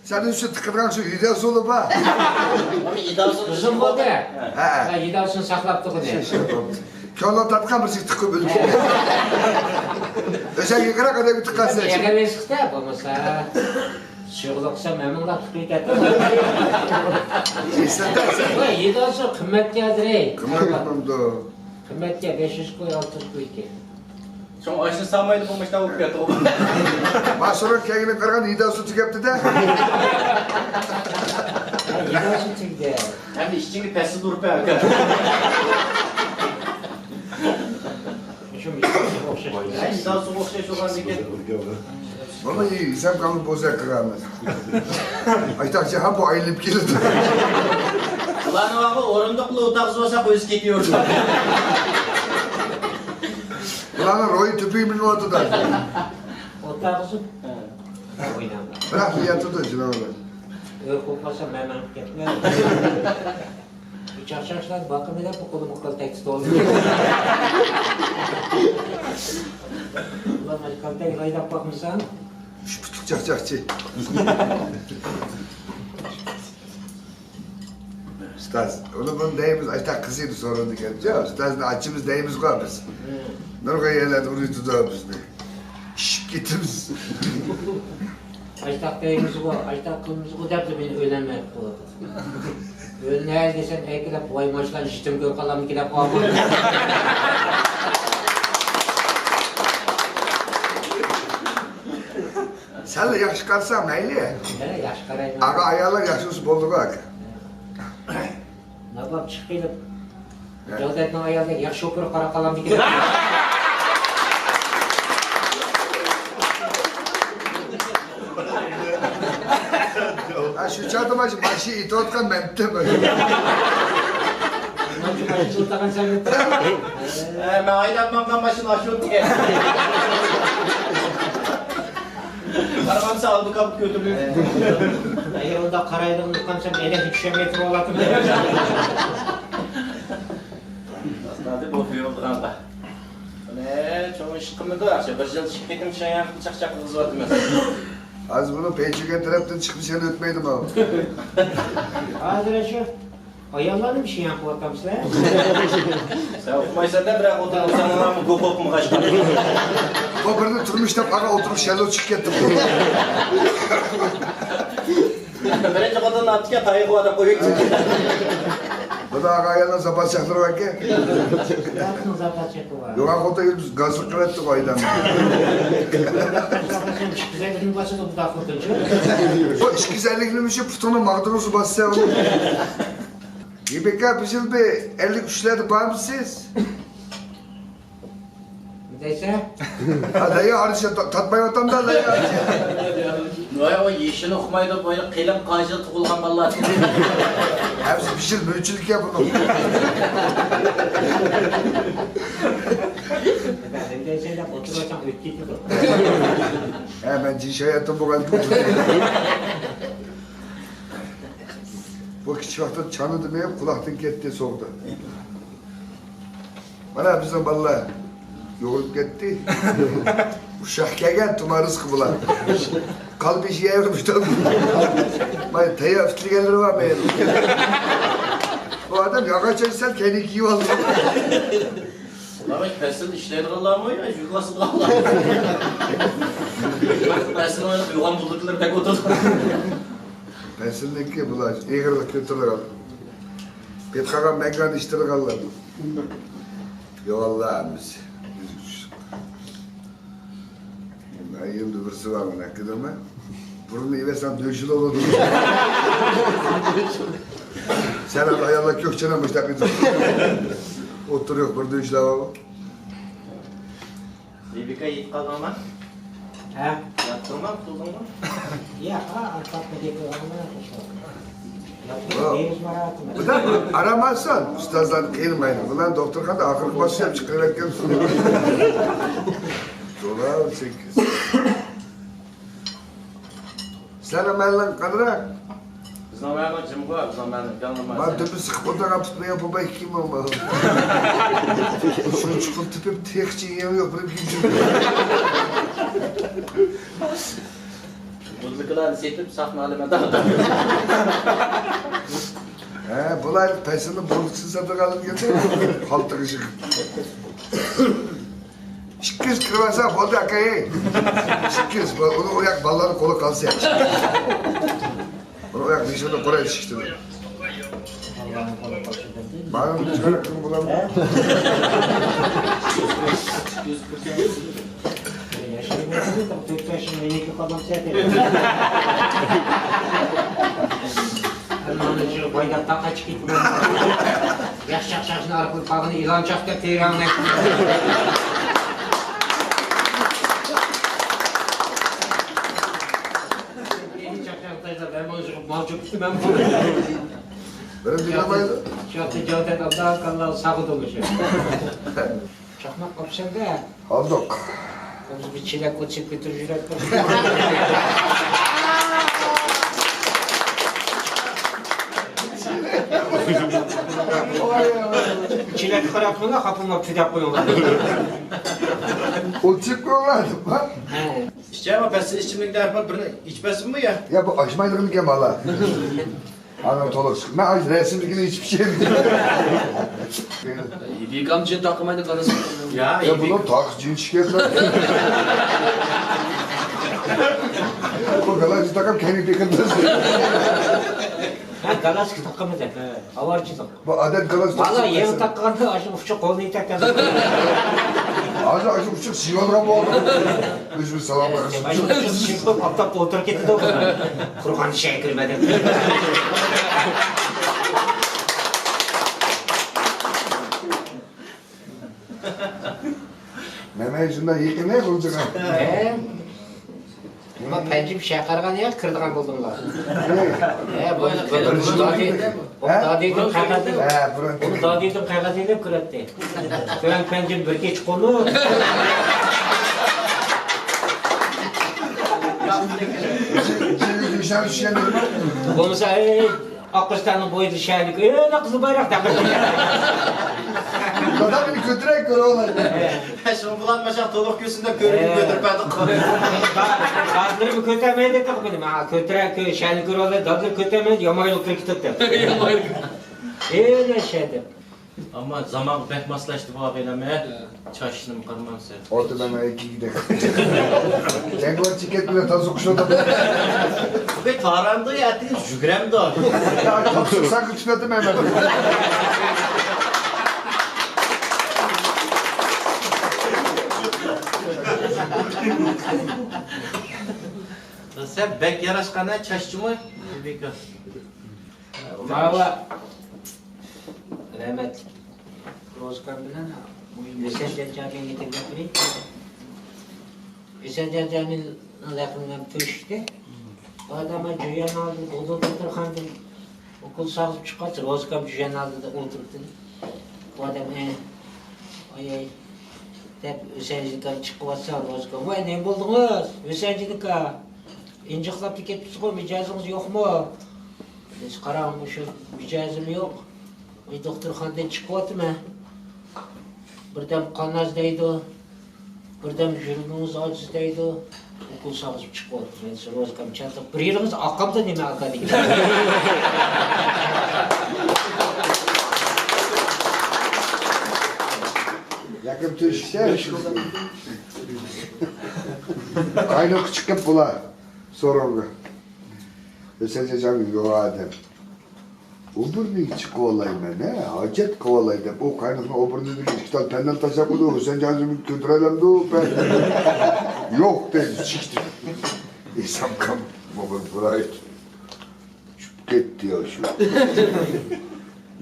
سەن شۇ تىقىدىغان شۇ يىدا ئۇسۇلى بار. ئۇزۇن بولدى. ھە. ھە، يىدا ئۇسۇلنى ساقلاپ تۇرغىنى. شۇ، شۇ، بولدى. كۆڭلۈڭ تارتقان بىرسىگە تىقىپ ئۆلۈپ كېتىدۇ. ئۆزۈڭ يېقىنراق ئادەمگە تىققانسەن. يەنە بېسىقتا بولمىسا، سۇيۇقلۇق قىلسا مەنمۇ تىقىپ كەتتىم. ئېسىلدە، ئېسىلدە. ۋاي، يىدا ئۇسۇل قىممەتكە ھازىر، ئەي. قىممەت بولىدۇ. قىممەتكە بەش يۈز كوي، ئالتە يۈز كوي ئىكەن. شۇڭا ئاشنى سالمايدۇ، بولمىشتا بولۇپ كەتتى. باشرۇق كەينىگە قارىغان يىدا ئۇسۇل تۈگەپتۇ-دە. يىدا ئۇسۇل تۈگىدى. ھەمدە ئىچىڭگە پەسىل ئۇرۇپ ئەكەل. شۇ مىسالغا ئوخشاش. ھە، مىسالغا ئوخشاش بولغاندىكىن. مانا، ھېساب قىلىپ بولسا قىلىمىز. ئايتاقچى، ھە، بۇ ئايلىنىپ كېلىدۇ. بۇلارنىڭ ئورۇندۇقلا ئولتۇرغۇزۇپ ئالساق ئۆزى كېتىۋېرىدۇ. بۇلارنىڭ روھى تۆپىگە مىنىۋاتىدۇ. ئولتۇرغۇزۇپ. ھە. ئويناڭ. بىراق ياتىدۇ جۇمۇ. ئۆي قويۇپ قالسا مەن مېڭىپ كەتمەن. چاقچاقچىلار باقىمەن دەپ قولۇمغا كالتەك تۇتۇۋالدىم. ئۇلار مانا كالتەك ھايداپ باقمىسام. شۇ پۇتلۇق چاقچاقچى. ئۇستاز، ئۇنى بۇنى دەيمىز، ئاشتاق قىز ئىدى سورۇن دېگەنچە، ئۇستازنى ئاچىمىز دەيمىزغۇ بىز. نۇرغۇن يەرلەردە ئۇرۇۋېتىدۇ بىزنى. ئىششىپ كېتىمىز. ئاشتاق دەيمىزغۇ، ئاشتاق قىلىمىزغۇ دەپلا مېنى ئۆيلەنمەي قويۇۋاتىدۇ. ئۆيلىنەي دېسەم، ئەكېلىپ، ۋاي، ماشۇلارنى يېتىم كۆرۈپ قالامدىكىن دەپ قالىمەن. سەنلا ياخشى قارىساڭ مەيلى. ھە، ياخشى قارايمەن. ئاغا ئاياللار ياخشى بولسا بولدىغۇ ئاكا. ناباب چىقىپ كېلىپ، جاۋدەتنىڭ ئايالىدەك ياخشى ئوپۇرۇپ قاراپ قالامدىكىن. ھە، شۇ چاغدا مانا شۇ ماشىنا ئېتىۋاتقان مەنتىم. ماشىنا ئېتىۋاتقان سەن. ھە، مەن ھايداپ ماڭغان ماشىنا ئاشۇ. قارىغانسا ئالدى كاپۇت كۆتۈرۈلۈپ. ئەگەر ئۇنداق قارايدىغان بولغانسام، ئەلەككە چۈشەرمەي تۇرۇۋالاتتىم. ئاستادا بۇ قۇيۇلغانغا. نە، چوڭ ئىش قىلمىدى، ئاشۇ بىر يىل ئىككى قېتىم شايان چاقچاق قىلغۇزۇۋاتىمەن. ھازىر بۇنىڭ پەيچۈگەن تەرەپتىن چىقمىش يەنە ئۆتمەيدۇ ماۋۇ. ھازىر شۇ. ئاياللارنىمۇ شىيان قىلىۋاتامسىلەر؟ سەن ئۇقمايسەن-دە، بىراق ئوتتۇرا ئوقۇپ ئوقۇمىغاچقا. ئۇ بىرنى تۇرمۇش دەپ ئاغا ئولتۇرۇپ شەللو چىقىپ كەتتى. بىرىنچى خوتۇننى ئاپتىكەن، تايىقى بار دەپ قويۇپ. بۇدا ئاغا ئايالنىڭ زاپاس چاقلىرى باركەن. زاپاس چاقى بار. يوغان خوتۇن بىز گازلىق قىلىۋەتتۇق ئايدان. ئىككى يۈز ئەللىك مىڭ باشلىدى بۇدا خوتۇنچۇ. بۇ ئىككى يۈز ئەللىك مىڭ شۇ پۇتۇڭنى ماغدۇرۇسى باسسا. يىپەك ئاكا، بىز يىل بىر ئەللىك ئۈچلەردە بارمىسىز؟ نېمە دەيسەن؟ ھە، لەيا ئارىسى تا-، تارتمايۋاتامدا، لەيا ئارىسى. ۋاي، ئۇ يېشىنى ئۇقمايدۇ، بۇ قېلىن قاجىدا تۇغۇلغان بالىلار. ھەممىسى بىر يىل مۆچىلىككەن بۇنىڭ. ھە، مەن جىن شاياتىم بولغان. بۇ كىچىك ۋاقىتتا چانىدى مېنى، قۇلاقتىن كەتتى، سوغدى. مانا بىزنىڭ بالىلار يوغىنىپ كەتتى. ئۇششاق كەلگەن تۇمار رىزقى بۇلار. قالپىش يەۋېرىپ يۈتەلمىدى. مانا تەييار ئۈتۈلگەنلىرى بار مەيەن. بۇ ئادەم ياغاچ سەل كەينىگە كىيىۋالدى. ئۇلار پەسىلدە ئىشلەيدىغانلارمۇ يا يۇگاسلىغانلار؟ پەسىل ئويناپ يوغان بۇلۇتلىرى بەك ئولتۇرىدۇ. پەسىلنىڭكى بۇلار ئېغىرلىق كۆتۈرىدىغان. پېتىقاغا مەگلەرنى ئىشتىرىدىغانلار. يوغانلار ھەممىسى. ئەمدى بىرسى بار مانا، كۆردۈڭمۇ؟ بۇرنىنى ئېۋەتسەڭ دۆشىلا بولىدۇ. سەن ئاياللار كۆكچىنى مۇشتاق ئېتىپ. ئوتتۇرا يوق، بىر دۆشىلا بار. بىبىكا يېتىپ قالدىڭما؟ ھە؟ ياتتىڭما، ئۇخلىدىڭما؟ ياق، ئا، ئارقا دېگەن. بۇدا ئارام ئالسۇن، ئۇستازلارنى قىينىمايلى. بۇلار دوختۇرخانىدا ئاخىرقى باسقۇچ چىقىرىۋەتكەن. دولار سەككىز. سىلەرنىڭ مەھەللىڭ قانداق؟ بىزنىڭ مەھەللە جىمغۇ، بىزنىڭ مەھەللە گاڭلىما. مانا دۈمبە سىقىپ ئولتۇرغان پۇتبول يا بوباي كىم ئۇ؟ شۇنچە قىل تېپىپ تېخىچە يېڭى يوق، بىر كىم. بۇزلۇكلارنى سېتىپ ساخنا ئالىمەن. ھە، بۇلار پەسىلنى بۇزلۇكسىز ساتىدىغانلىرى كەلسە، قالتىغا يىغىپ. ئىككى يۈز كىرىۋالسا بولدى، ئاكاي. ئىككى يۈز، بۇ، ئۇنى ئۇ ياق بالىلارنىڭ قولىغا قالسا ياخشى. ئۇنى ئۇ ياق بېشىدا قورايدۇ ئىشىكتە. مانا بۇ چىراغ كىم بولامدۇ؟ ئەمما شۇ بايداقتا قاچىپ كېتىپ، ياخشى چاقچاقچىنى ئارقىلىپ قالغىنى ئېلان چاقتەك تېرەڭلەپ. ئېلان چاقچاق تاشلاپ، مەن مانا شۇ مال چۆكۈشتۈم مەن. بىرىنچى كىلومېتىر. شۇ ياقتا جاۋدەت ئابدۇللا كاللا ساغىدۇ مۇشۇ. چاقماق قاپسەن-دە. ئالدۇق. بىر چېلەك ئوت سېپىپ كۆتۈرۈپ يۈرەتتىم. چېلەك قاراپ قويۇڭلار، خاپىلىما پىداپ قويۇڭلار. ئوت سېپىپ قويۇڭلار دەپما؟ ھە. ئىچەمە، بەس ئىچىملىكتە ھەر بىرنى ئىچىپ بەرسىمۇ يا؟ يا، بۇ ئاچمايدىغان ئىكەن بالا. ئانا تولۇق چىقىپ، مەن ئاز رەسىملىكىنى ئېچىپ ئىچىمەن. بىكام جىن تاقىمايدۇ قارىسا. يا، يا، بۇنىڭ تاقى جىن چۈشكەن. بۇ گالاچ تاقاپ كەينى بېقىندى. ھە، گالاچ تاقىمىدى. ئاۋارىچىلىق. بۇ ئادەت قىلىش. بالا يېڭى تاققاندا ئاشۇ ئۇچۇق قولنى يېتەكلەپ. ھازىر ئاشۇ ئۇچۇق سىيۋالغان بولدى. ئۆزىمىز سالام بەرسۇن. ئاشۇ ئۇچۇق سىيۋىپ ئاپتاپتا ئولتۇرۇپ كېتىدۇ. قۇرغان ئىشىگە كىرمە دەپ. مەن شۇنداق يېقىن غۇلجىغا. ھە؟ ئەمما پەنجىم شەھەرگە يا كىرىدىغان بولدۇڭلار. ھە، بۇ، بۇ، بۇ دادى، بۇ دادىدىن قەغەز ئېلىپ، ھە، بۇ دادىدىن قەغەز ئېلىپ كىرەتتى. تۆۋەن پەنجىم بىر كېچە قونۇپ. بولمىسا، ئەي، ئاققۇشتاننىڭ بويىدا شەھەرلىك، ئەي، قىزىل بايراق تاقىدى. دادا، مېنى كۆتۈرەك كۆرۈۋالاي. شۇڭا بۇلار ماشاق تولۇق كۆرسۇن دەپ كۆرۈنۈپ كۆتۈرۈپ بەردۇق. دادىلىرىمۇ كۆتەرمەيدۇ، ماڭا كۆتۈرەك، شەھەرلىك كۆرۈۋالاي، دادىلىرى كۆتەرمەيدۇ، يامان يول كىرىپ كېتىپتۇ. يامان يول. ئەي، شەھەردە. ئەمما زامانغا بەك ماسلاشتى بۇ ئاغىنەم، ھە؟ چاچلىرىمغا قارىمامسەن. ئوتۇنان ئايكىگدەك. جەڭگىۋار چېكەت بىلەن تازا قۇشۇۋاتىدۇ. بۇ تارامدۇ يا ئەتىگەن يۈگۈرەمدۇ؟ تاپشۇرساڭ كۈتۈۋاتىمەن مەن. سەن بەك ياراشقان ھە، چاچچىمۇ؟ بىبىكا. ماۋۇ. رەھمەتلىك روزىكام بىلەن ھۈسەن جاجامىننى يېتەكلەپ بېرەي. ھۈسەن جاجامىن يېقىندا تۆشۈكتە. ئادەم جۈيەن ئالدىدا، ئۇدۇل دوختۇرخانىدىن ئوكۇل ساغىزىپ چىققاچ، روزىكام جۈيەن ئالدىدا ئولتۇرۇپتۇ. ئۇ ئادەم، ئە، ئاي، ئاي، دەپ ھۈسەنجىنكام چىقىۋاتسا، روزىكام، ۋاي، نېمە بولدىڭىز؟ ھۈسەنجىنكا، ئىنجىقلاپلا كېتىپسىزغۇ، مىجەزىڭىز يوقمۇ؟ دېسە، قاراڭ، مۇشۇ مىجەزىم يوق. ئاي، دوختۇرخانىدىن چىقىۋاتىمەن. بىردەم قان ئاز دەيدۇ، بىردەم يۈرىكىڭىز ئاجىز دەيدۇ. ئوكۇل ساغىزىپ چىقىۋاتىمەن. سىز روزىكام چاتىق، بىر يېرىڭىز ئاقامدۇ نېمە ئاكا دېگەن. ياكىم تۆشۈكسە، قاينىغۇچى چىقىپ بۇلار سورۇنغا. ھۈسەن جاجام يوق ئادەم. ئۇ بىر نېمە چىقىۋالاي مەن، ھە؟ ھاجەت قىلىۋالاي دەپ، ئۇ قاينىقنىڭ ئوبۇرنىدىكى ئىككى تال پەننىنى تاشلاپ قويدى. ھۈسەن جاجىم كۆتۈرەلەمدۇ؟ يوق دەيدۇ، چىقتى. ھېسابكام مۇخبىر بۇرايدۇ. چۈشۈپ كەتتى يا شۇ.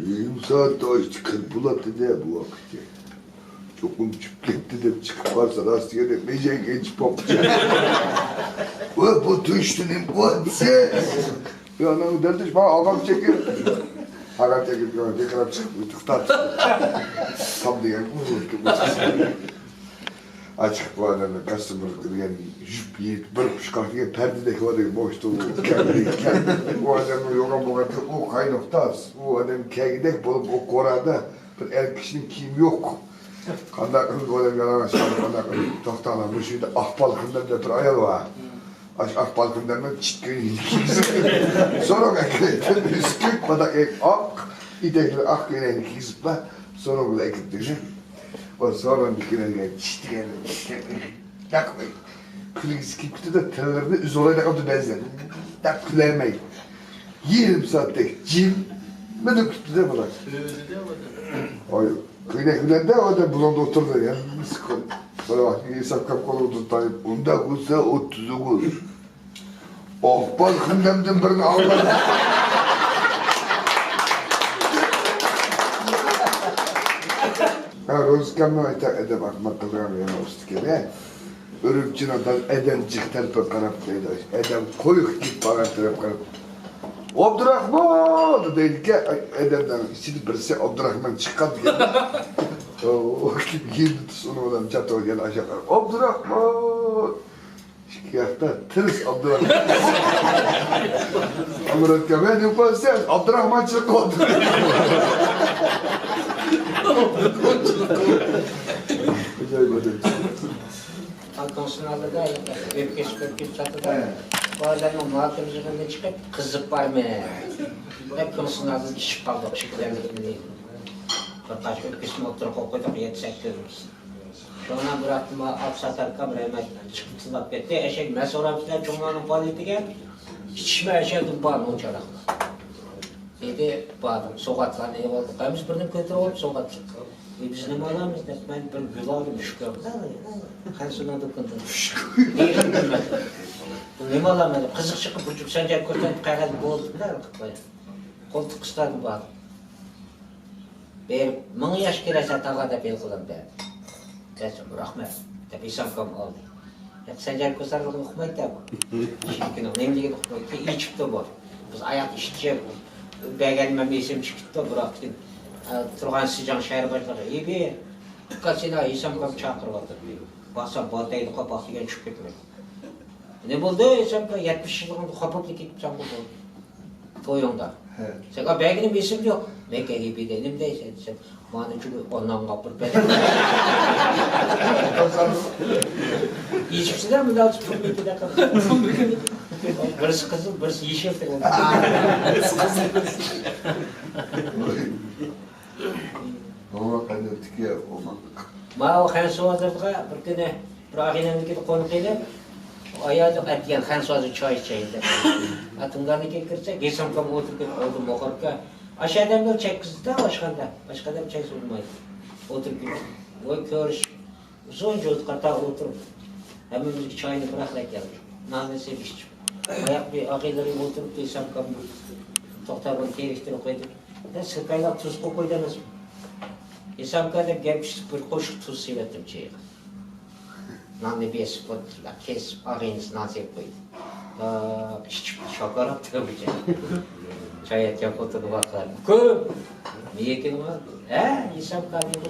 يېرىم سائەتتە ئاشتى كىرىپ بولاتتى-دە بۇ ۋاقىتتا. چوقۇم چۈشۈپ كەتتى دەپ چىقىپ قالسا، راست دېگەندەك، مېجەڭگە چىقىپ قاپتۇ. ۋە بۇ تۆشتە نېمە قىلىۋاتىسىز؟ يا، ئاناڭ دەردىش، ماڭا ئاغام چېكىپ. ئاغام چېكىپ، ياڭ بىر قاراپ چىقىپ، توختاپ. تام دېگەن ئۇزۇن. ئاچىقىپ بۇ ئادەمنىڭ كاستىمىر دېگەن يۈپ يېيىپ، بىر قۇشقاق دېگەن پەردىدەك بار دېگەن بوشتۇ. ئۇ ئادەمنىڭ يوغان بولغان، ئۇ قاينۇقتاس. ئۇ ئادەم كەلگۈدەك بولۇپ، ئۇ قورادا بىر ئەر كىشىنىڭ كىيىمى يوق. قانداق قىلىپ بۇ ئادەم يالىڭاچ قالدى، قانداق قىلىپ؟ توختاڭلار، مۇشۇ يەردە ئاق بالخىندەم دەپ بىر ئايال بار. ئاشۇ ئاق بالخىندەمنىڭ چىت كۆينىكى كىيگۈزۈپ، سورۇن ئەكىرىپ، ئۈسكۈن، پاتاق ئاق، ئېتەكلىرى ئاق كۆينەكنى كىيگۈزۈپلا، سورۇن بىلەن ئەكىرىپ دېگەن. ئۇ سورۇن كۆينەك چىت دېگەن، كۈلگۈسى كېلىپ كېتىدۇ، تىللىرىنى ئۈزۈۋالاي دەپ قاپتۇ بەزىدە. دەپ كۈلەلمەي. يېرىم سائەتتەك جىم، مېنى كۈتتى-دە بۇلار. ئۆزى-دە ئۇ. ئاي، كۆينەك بىلەن-دە ئۇ ئادەم بۇلۇڭدا ئولتۇردى يا. بىر ۋاقىت ھېسابكام قولىغا تۇتۇپ، ئۇنداق بولسا ئوتتۇز ئوغۇل. ئوقپان خىندەمدىن بىرنى ئالغان. ھە، روزىكامنىڭ ئېيتار، ئادەم ئەخمەق قىلغان يەنە ئۇستىكەن، ھە. ئۈرۈمچىنىڭ داز ئادەم جىق تەرىپىگە قاراپ دەيدۇ. ئادەم قويۇق كېتىپ بارغان تەرەپكە قاراپ، «ئابدۇراخمان!» دەيدىكەن، ئادەمنىڭ ئىچىدە بىرسى ئابدۇراخمان چىققان دېگەن. ئۇ يېنىدا تۇرسا ئۇنىڭ بىلەن چاتاق يەنە ئاشۇ ياققا، «ئابدۇراخمان!» ئىككى ياقتا تىرىس ئابدۇراخمان. ئامراتكا، مەن يوقالسا، ئابدۇراخمانچىلىق قىلىۋاتىمەن. ئاجايىپ ئادەم. كوڭسىنىڭ ئالدىدا ئۆپكىسى، ئۆپكىسى چاتىدا. ھە. بۇ ئادەمنىڭ ماتېم يىغىنى چىقىپ، قىزىپ بارمەن دەپ، كوڭسىنىڭ ئالدىدا چىشىپ قالدۇق، شېكىللەندۇرۇپ. بىر قاچا ئۆپكىسىنى ئوتتۇرىغا قويۇپ قويدۇق، يەتتە سەككىز. شۇڭا بىراقتىما ئاپسات ئاكام رەھمەت چىقىپ تىللاپ كەتتى. ئەشەك مەن سوراپسىلەر چوڭلارنىڭ پائالىيىتىگە. ئىچىشمە ئەشەدىن بار مۇنچىراق. دېدى، باردىم، سوغاتلارنى ئېلىۋالدۇق. ھەممىسى بىردىن كۆتۈرۈپ ئالدى سوغاتلىق. ئى، بىز نېمە ئالامىز دەپ، مەن بىر گۈل ئالدىم، ئۈچ گۈل. خەنسۇنىڭ دۇكىنىدىن. نېمە ئالىمەن دەپ، قىزىقچى قىلىپ بۇ سەنجەر كۆرسەتىپ قەغەز بولدۇم-دە، قىلىپ قويدۇم. قولتۇق قىستاردىم، باردىم. بېرىپ، «مىڭ ياش كېلەرسەن تاغا» دەپ ھېلى قىلدىم بەردى. دېسەم، «رەھمەت» دەپ ھېسابكام ئالدى. ياق، سەنجەر كوسارلىقىنى ئۇقمايتتى بۇ. ئىشىكىنىڭ نېمىلىكىنى ئۇقمايتتى. ئېچىپتۇ بۇ. بىز ئاياق ئىشىتىشىپ، بەرگەن مەن بېسىم چىقىپتۇ، بىراق كېيىن، ئە، تۇرغان سىجاڭ شەھەر باشلىقى، «ئېبى، ئۇكا سېنى ھېسابكام چاقىرىۋاتىدۇ» دېدى. بارسام، «بار» دەيدىغۇ، بار دېگەن چۈشۈپ كەتمەيدۇ. نېمە بولدى؟ ھېسابكام يەتمىش يىللىقىڭدا قاپاپلا كېتىپسەنغۇ بۇ تويۇڭدا. ھە. سەن، «ئا، بەرگىنىم ئېسىمدە يوق.» «مەن كەيپى دەينىم» دەيسەن، دېسەم، «مانا چۈنكى ئاناڭغا بىر بەر.» ئېچىپسىلەر مۇنداق تۇرمىدى دەپ. بىرسى قىزىل، بىرسى يېشىل. بوۋاق ئەدەپتىكى ئوماق. ماۋۇ خەنسۇ ھازىرغا بىر كۈنى بىر ئاغىنەمنىڭكىدە قونۇق ئىدىم. ئايال ئەتىگەن خەنسۇ ھازىر چاي ئىچەي دەپ. ئاتۇڭگارنىڭكىگە كىرسەك، ھېسامكام ئولتۇرۇپ كېتىپ، ئالدىم بوخاركا. ئاشۇ ئادەملەر چاي قىزىدا، ئاشخانىدا. باشقا ئادەم چاي سۇنمايدۇ. ئولتۇرۇپ كېتىپ. ۋاي كۆرۈش. ئۇزۇن جوزىغا قارىتا ئولتۇرۇپ، ھەممىمىزگە چاينى بىراقلا ئەكەلدى. ناننى سېلىشتۇق. باياق بىر ئاغىنىلىرىم ئولتۇرۇپتۇ، ھېسامكام توختاپ بىر تېرىكتۈرۈپ قويدى. مەن سىركايلاپ تۇز قويۇپ قويدى ئەمەسمۇ؟ ھېسامكا دەپ گەپ ئۈستىدە بىر قوشۇق تۇز سېلىۋەتتىم چېيىغا. ناننى بېسىپ، كېسىپ، ئاغىنىسى نان سېلىپ قويدى. ئىچىپ شاكارلاپ تۇرىدىكەن. چاي ئەتكەن خوتۇنى ۋاقىت. كۆپ. نېگە كېلىڭ؟ ھە، ھېساب قانداق؟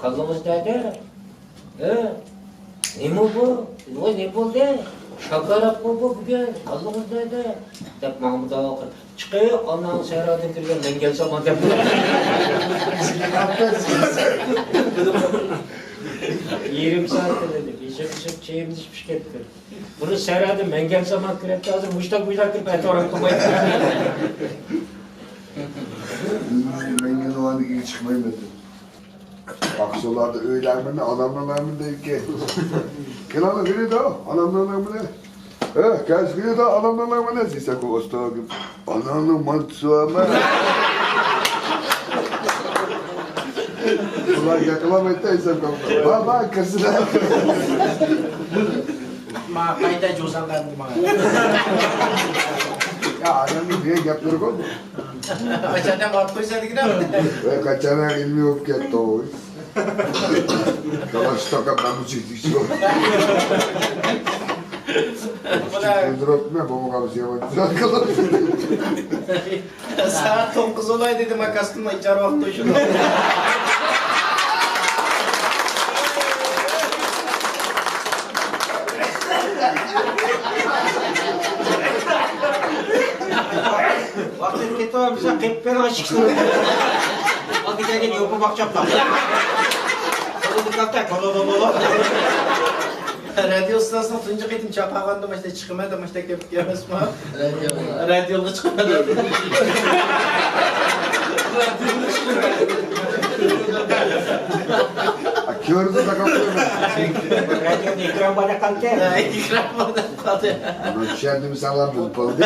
كاللىڭىز نەدە؟ ھە؟ نېمە بۇ؟ ۋاي، نېمە بولدى؟ شاكارلاپمۇ بۇ بۈگۈن؟ كاللىڭىز نەدە؟ دەپ ماڭا مۇنداق قىلىپ، چىقىپ ئاناڭ سەھرادىن كىرگەن مەن كەلسەم دەپ. يېرىم سائەت دېدى. يېشىپ يېشىپ چېيىمنى ئىچىپ كەتتىم. بۇنى سەھرادىن مەن كەلسەم كىرەتتى، ھازىر مۇشتاق مۇشتاق كىرىپ ئەتىۋارام قىلمايدۇ. مەن يەنە چىقمايمەن. ئاقسۇلاردا ئۆيلەرمىنى، ئانامنىڭلارمىنى دەيدىكەن. كېلىڭلار، كىرىدۇ، ئانامنىڭلارمىنى. ھە، كەلسە كىرىدۇ، ئانامنىڭلارمىنى دېسە، ئۇستا ئانامنىڭ مانتىسى بارمۇ؟ بۇلار ياقىلامايتتى ئەيسەم كالتىن. بار، بار، كىرسىلە. ما قايتا جوزاڭ قاندى ماڭا. يا، ئادەمنىڭ دېگەن گەپلىرى بار. ئاچادەم ئات قويسا دېگىنە. ۋە قاچانراق ئىلمىي بولۇپ كەتتى ئۇ. كالاش تاقاپ مەن بۇ چېكىتكىچە بولدۇم. كۈلدۈرۈپمەن، بولمىغان بىر يامان. سائەت توققۇز بولاي دېدىم، كاستىمغا ئىجارە ۋاقتى شۇ. ۋاقتى كېتىۋاتىدۇ، بىزگە قېپىپ بېرىڭ ئىشىكنى. ئالدى كەلگەن يوپۇرماق چاپلاپ. رادىيو ئۇستازنىڭ تۇنجى قېتىم چاپالغاندا ماشتا چىقىمەن دەپ ماشتا كەپتىكەن ئەمەسمۇ؟ رادىيوغا چىقىمەن دەپ. كۆرۈندى تاقاپ قويماي. رادىيودا ئېكران بار قالدى. ئېكران بار قالدى. ئۇنى چۈشەندىم، ساڭلار بىلىپ بولدى.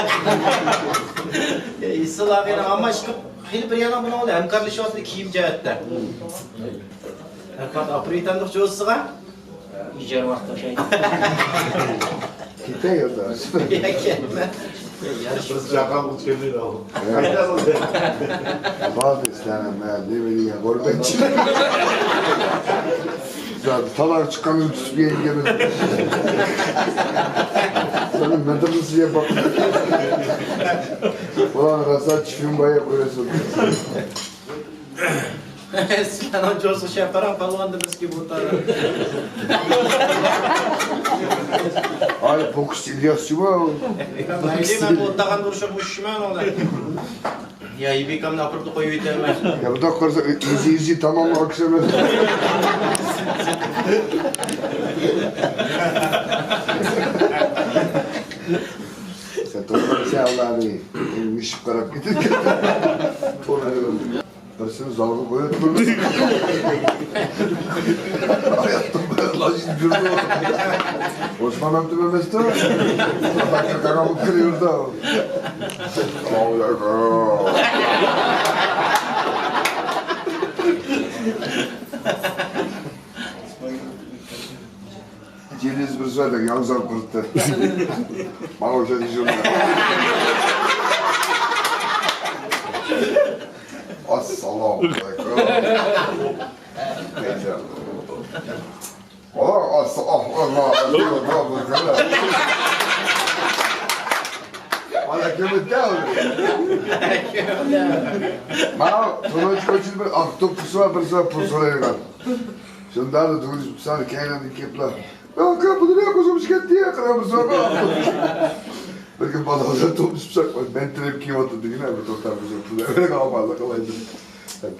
ئېسىل ئاغىنە، ئەمما ئىشقىلىپ خېلى بىر يەرنىڭ بۇنىڭ بىلەن ھەمكارلىشىۋاتىدۇ كىيىم جەھەتتە. ھەرقانداق ئاپىرىتەمدۇق جوزىسىغا. ئىجارە ۋاقتى ئوخشايدۇ. كېتەي يولدا. يا، كەلمە. يا، بىز چاقام ئۇچۇرمىدى ئۇ. قايدا بولدى؟ بار ئىستەمەن، مەن نېمە دېگەن غۇربەتچى. زادى تالاغا چىققاندا تۇتۇپ يەيدىكەن. سەن مەدرىسىگە باق. بۇلار راسا چۈشۈم بايا قوياسىز. سىلەرنىڭ جوزىغا شەپەرەڭ پالۋان دېمەسكى بۇ تارا. ئاي، بوكس ئىلياسچىمۇ؟ مەيلى، مەن ئوتتاغان ئۇرۇشۇپ مۇشۇشىمەن ئۇلار. يا، يىبىكامنى ئاپىرىپ قويۇۋېتەرمەن. يا، بۇنداق قارىسا، ئىزى، ئىزى تاماملىق ئاكسىيەمەن. سەن توغرا سەۋلانى مىشىپ قاراپ كېتىپ. بىرسىنى زالغا قويۇپ تۇردى. ئاياقتا بىر لاجىن يۈردى. ئوسمان ئابدۇم ئەمەستۇ. قاراپ كىرىۋېرىدۇ. جېنىز بىر سۆزلەپ ياڭزاپ قىلىپتۇ. ماڭا ئوخشاش يۈزۈم. ئەسسالامۇ ئەلەيكۇم. ئەسسالامۇ ئەلەيكۇم. مانا تۇرمۇش كوچىدا بىر ئاق توپىسى بار، بىرسى بار پۇل سورايدىغان. شۇنداقلا دۇرۇس بىسان كەينىدىن كېلىپلا، يا ئاكا، بۇنى نېمە قوشۇپ كەتتى يا، قاراڭ بىسان. بىر كۈن بالىلار توپلىشىپ، مەن تىلىپ كېلىۋاتىدۇ دېگىنە، بىر توختام بىزنىڭ پۇل بېرىپ ئامانلىق قىلايدۇ.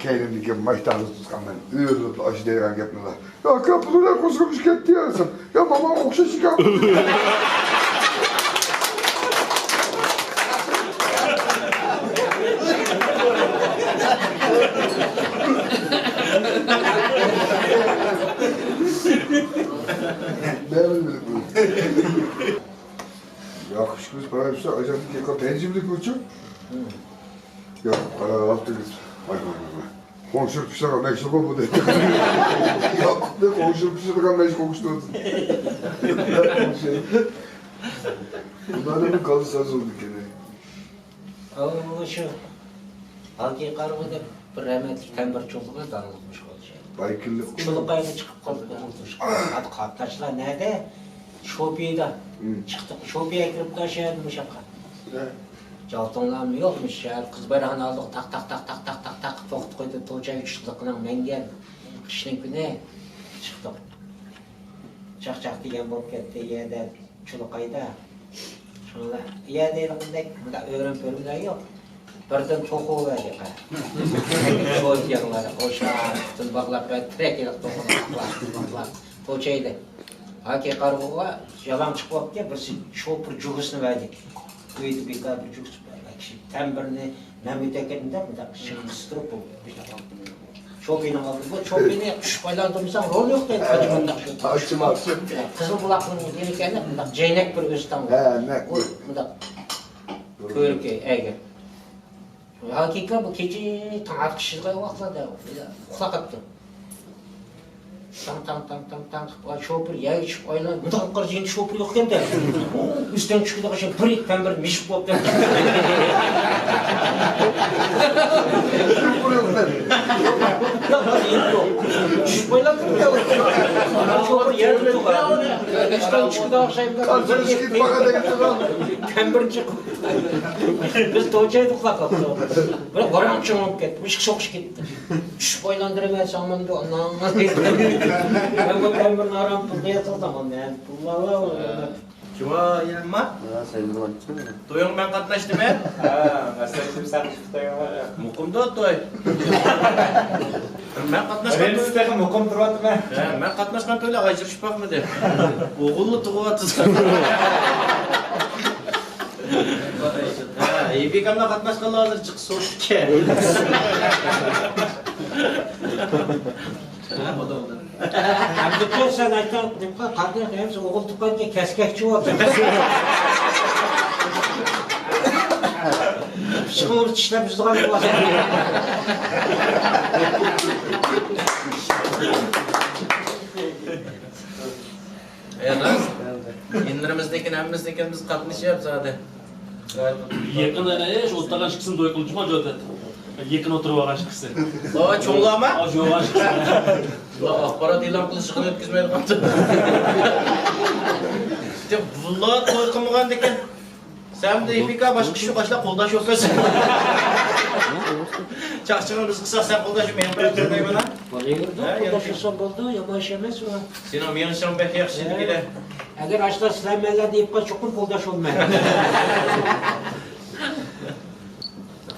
كەينىمدىكى ماشتانى تۇتقان مەن ئۆرۈلۈپ ئاشۇ دەيدىغان گەپنىلا. يا ئاكا، بۇنى نېمە قوشۇپ كەتتى يا دېسەم، يا ماما ئوخشاش ئىكەن. ياقۇپ ئىككىمىز قاراپ تۇرساق، ئايجاننىڭكى قاپ ھەنجىملىك بولچۇ. ياقۇپ قاراپ تۇرۇپ، ۋاي، ۋاي، ۋاي، ۋاي. قوڭشۇرۇپ پىشىرغان مەشۇ بۇ دەيدۇ. ياقۇپنى قوڭشۇرۇپ پىشىرغان مەشۇ قوڭشۇرۇپ. بۇلارنىڭ كاللىسى ئاز بولدى ئىكەن. ئۇ شۇ ھالقى قارىغۇ دەپ بىر رەھمەتلىك تەمبۇرچى بولغان داڭلىق مۇشۇ بولۇشى. بايكىللىق. چۇلۇقايغا چىقىپ قالدى. قاتناشلار نەدە؟ شوپىدا. چىقتۇق، شوپىيە كىرىپتۇ شەھەردىن مۇشاققا. جالتىڭلارمۇ يوق، مۇشۇ شەھەر قىز بايراقنى ئالدۇق، تاق، تاق، تاق، تاق، تاق، تاق قىلىپ توختىتىپ قويدى. توچاي ئۈچ قىزلىقنىڭ مەڭگەن قىشنىڭ كۈنى چىقتۇق. چاقچاق دېگەن بولۇپ كەتتى، يەردە چۇلۇقايدا. شۇڭلا يەردە ھېلىقىدەك مۇنداق ئۆرۈم-پۆرۈملەر يوق. بىردىن توخۇ بەردى. قوي ياغلار، قوشاق، پۈتۈن باغلاپ بەردى. تىرەك ھېلىقى توخۇنى باغلاپ، باغلاپ. توچايدا. ھاكى قارىغۇغا يالاڭ چىقىپ بولۇپتىكەن، بىرسى شوپۇر جۇغىسىنى بەردى. ئۆيدە بىكار بىر جۇغىسى بار. كىشى تەمبىرنى مەن ئۆتەكەندە مۇنداق ئىشىكنى قىستۇرۇپ بولدى. شوپىنىڭ ئالدىدا، بۇ شوپىنى چۈشۈپ ئايلاندۇرمىساڭ رول يوق دەيدۇ. ھاجى مۇنداق شۇ. قىزىل بۇلاقنىڭ يېنى ئىكەن، مۇنداق جەينەك بىر ئۆستەڭ. ھە، نەق. بۇ مۇنداق كۆركى ئەگىر. ھاكىكەن بۇ كېچە تاڭ ئاتقۇچىلىق ۋاقىتلاردا ئۇخلاپ قاپتۇ. تاڭ، تاڭ، تاڭ، تاڭ، تاڭ قىلىپ، شوپۇر يەرگە چۈشۈپ ئايلانىپ، مۇنداق قارىسا يەنە شوپۇر يوقكەن-دە. ئۈستىدىن چۈشكىلى قارىسا بىر ئىت بىلەن بىر مۈشۈك بولۇپتۇ. چۈشۈپ ئايلاندۇرۇپ، شوپۇر يەردە تۇرغان. ئۈستىدىن چۈشكىلى قارىسا بىر ئىت بىلەن بىر مۈشۈك. بىز توچايدا ئۇخلاپ قاپتۇ. بىراق ۋاراڭ-چۇرۇڭ بولۇپ كەتتى. ئىشىك سوقۇش كەتتى. چۈشۈپ ئايلاندۇرىمەن ساڭمامدۇ ئاناڭ. مەن بۇ تەمبۇرنى ئاران پۇلغا ياسالسام، مەن پۇل ئالاۋۇ. جۇۋا يەمما. ھە، سەيلىۋاتچۇ. تويۇڭغا مەن قاتناشتىمەن. ھە، مەسىلەن، سەن تويۇڭغا. مۇقىمدا توي. مەن قاتناشقان توي. تېخى مۇقىم تۇرۇۋاتىمەن. ھە، مەن قاتناشقان تويلار ئاجرىشىپ باقمىدى. ئوغۇللا تۇغۇۋاتىدۇ. ھە، ئېبىكامدا قاتناشقانلار ھازىر جىق سوتتىكەن. ھە، بولدى، بولدى. ئەمدى سەن ئايتساڭ، نېمە قىلار، قانداق دەيمىز، ئوغۇل تۇغقانكەن، كەسكەكچى بولۇپتۇ. پىشقا ئۇرۇپ چىشلەپ يۈزىدىغان بولسا. يا راست. ئىنىلىرىمىزنىڭكىنى ھەممىسىنىڭكىنى بىز قاتنىشىپ زادى. يېقىن ئەنە شۇ ئولتۇرغان ئىككىسىنى توي قىلدىچۇما جودەت. يېقىن ئولتۇرۇپ ئالغان ئىككىسى. ئا، چوڭلارما؟ ئا، چوڭلار ئىككىسى. ئا، ئاخبارات ئېلان قىلىش يىغىنى ئۆتكۈزمەيدىغان. دەپ بۇلار توي قىلمىغاندىكىن. سەن دە ئېپىكا باشقا كىشى قاشلاپ قولداش يوق بىز. چاقچىقىڭ بىز قىلساق سەن قولداش يوق، مېنىڭ بىلەن تۇرمايمەن ھە. بولىۋېرىدۇ، ھە، قولداش يوق. بولدى، يامان ئىش ئەمەس ئۇ. سېنىڭ مېڭىشىڭ بەك ياخشى، ھە. دېگىلە. ئەگەر ئاشۇنداق سىلەر مەنلەر دېيىپ قالسا چوقۇم قولداش بولىمەن.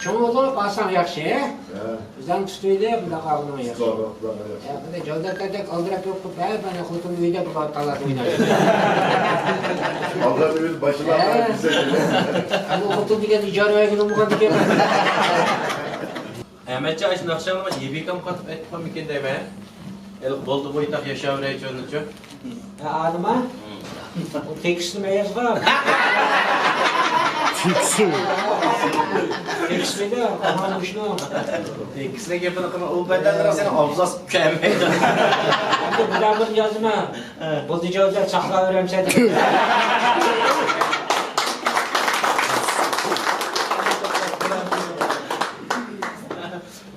چوڭ بولۇپ ئالساڭ ياخشى، ھە؟ ھە. بىزنىڭ تۇتۇۋېلىپ مۇنداق ئالغىنىڭ ياخشى. توغرا، توغرا. يا، بۇنى جۆلدەكلەردەك ئالدىراپ يوق قىلىپ، ھە، مانا خوتۇن ئۆيدە بۇلار تالادا ئوينايدۇ. ئالدىراپ يۈرۈپ باشلىۋاتقان ھە. بىزدە. ئەمما خوتۇن دېگەن ئىجارە بەرگىلى بولمىغاندىكەن. ئەمەتجان، ئاشۇ ناخشا ئاڭلىماي، يېبىكام قاتتىق ئېيتقانمىكىن دەيمەن. ھېلىقى بولدى بويتاق ياشاۋېرەي جونىچۇ. ھە، ئالىما؟ ئۇ تېكىستنى مەن يازغان. تېكىست. تېكىست مېنىڭ، ئامان مۇشۇنىڭ. تېكىستنىڭ گېپىنى قىلما، ئۇ بەدەنلىرىڭ سېنىڭ ئابزاس چۈشەنمەيدۇ. ئەمدى بۇلار بىر يازما. بولدى جاۋاب ساقلاۋېرەمسەن.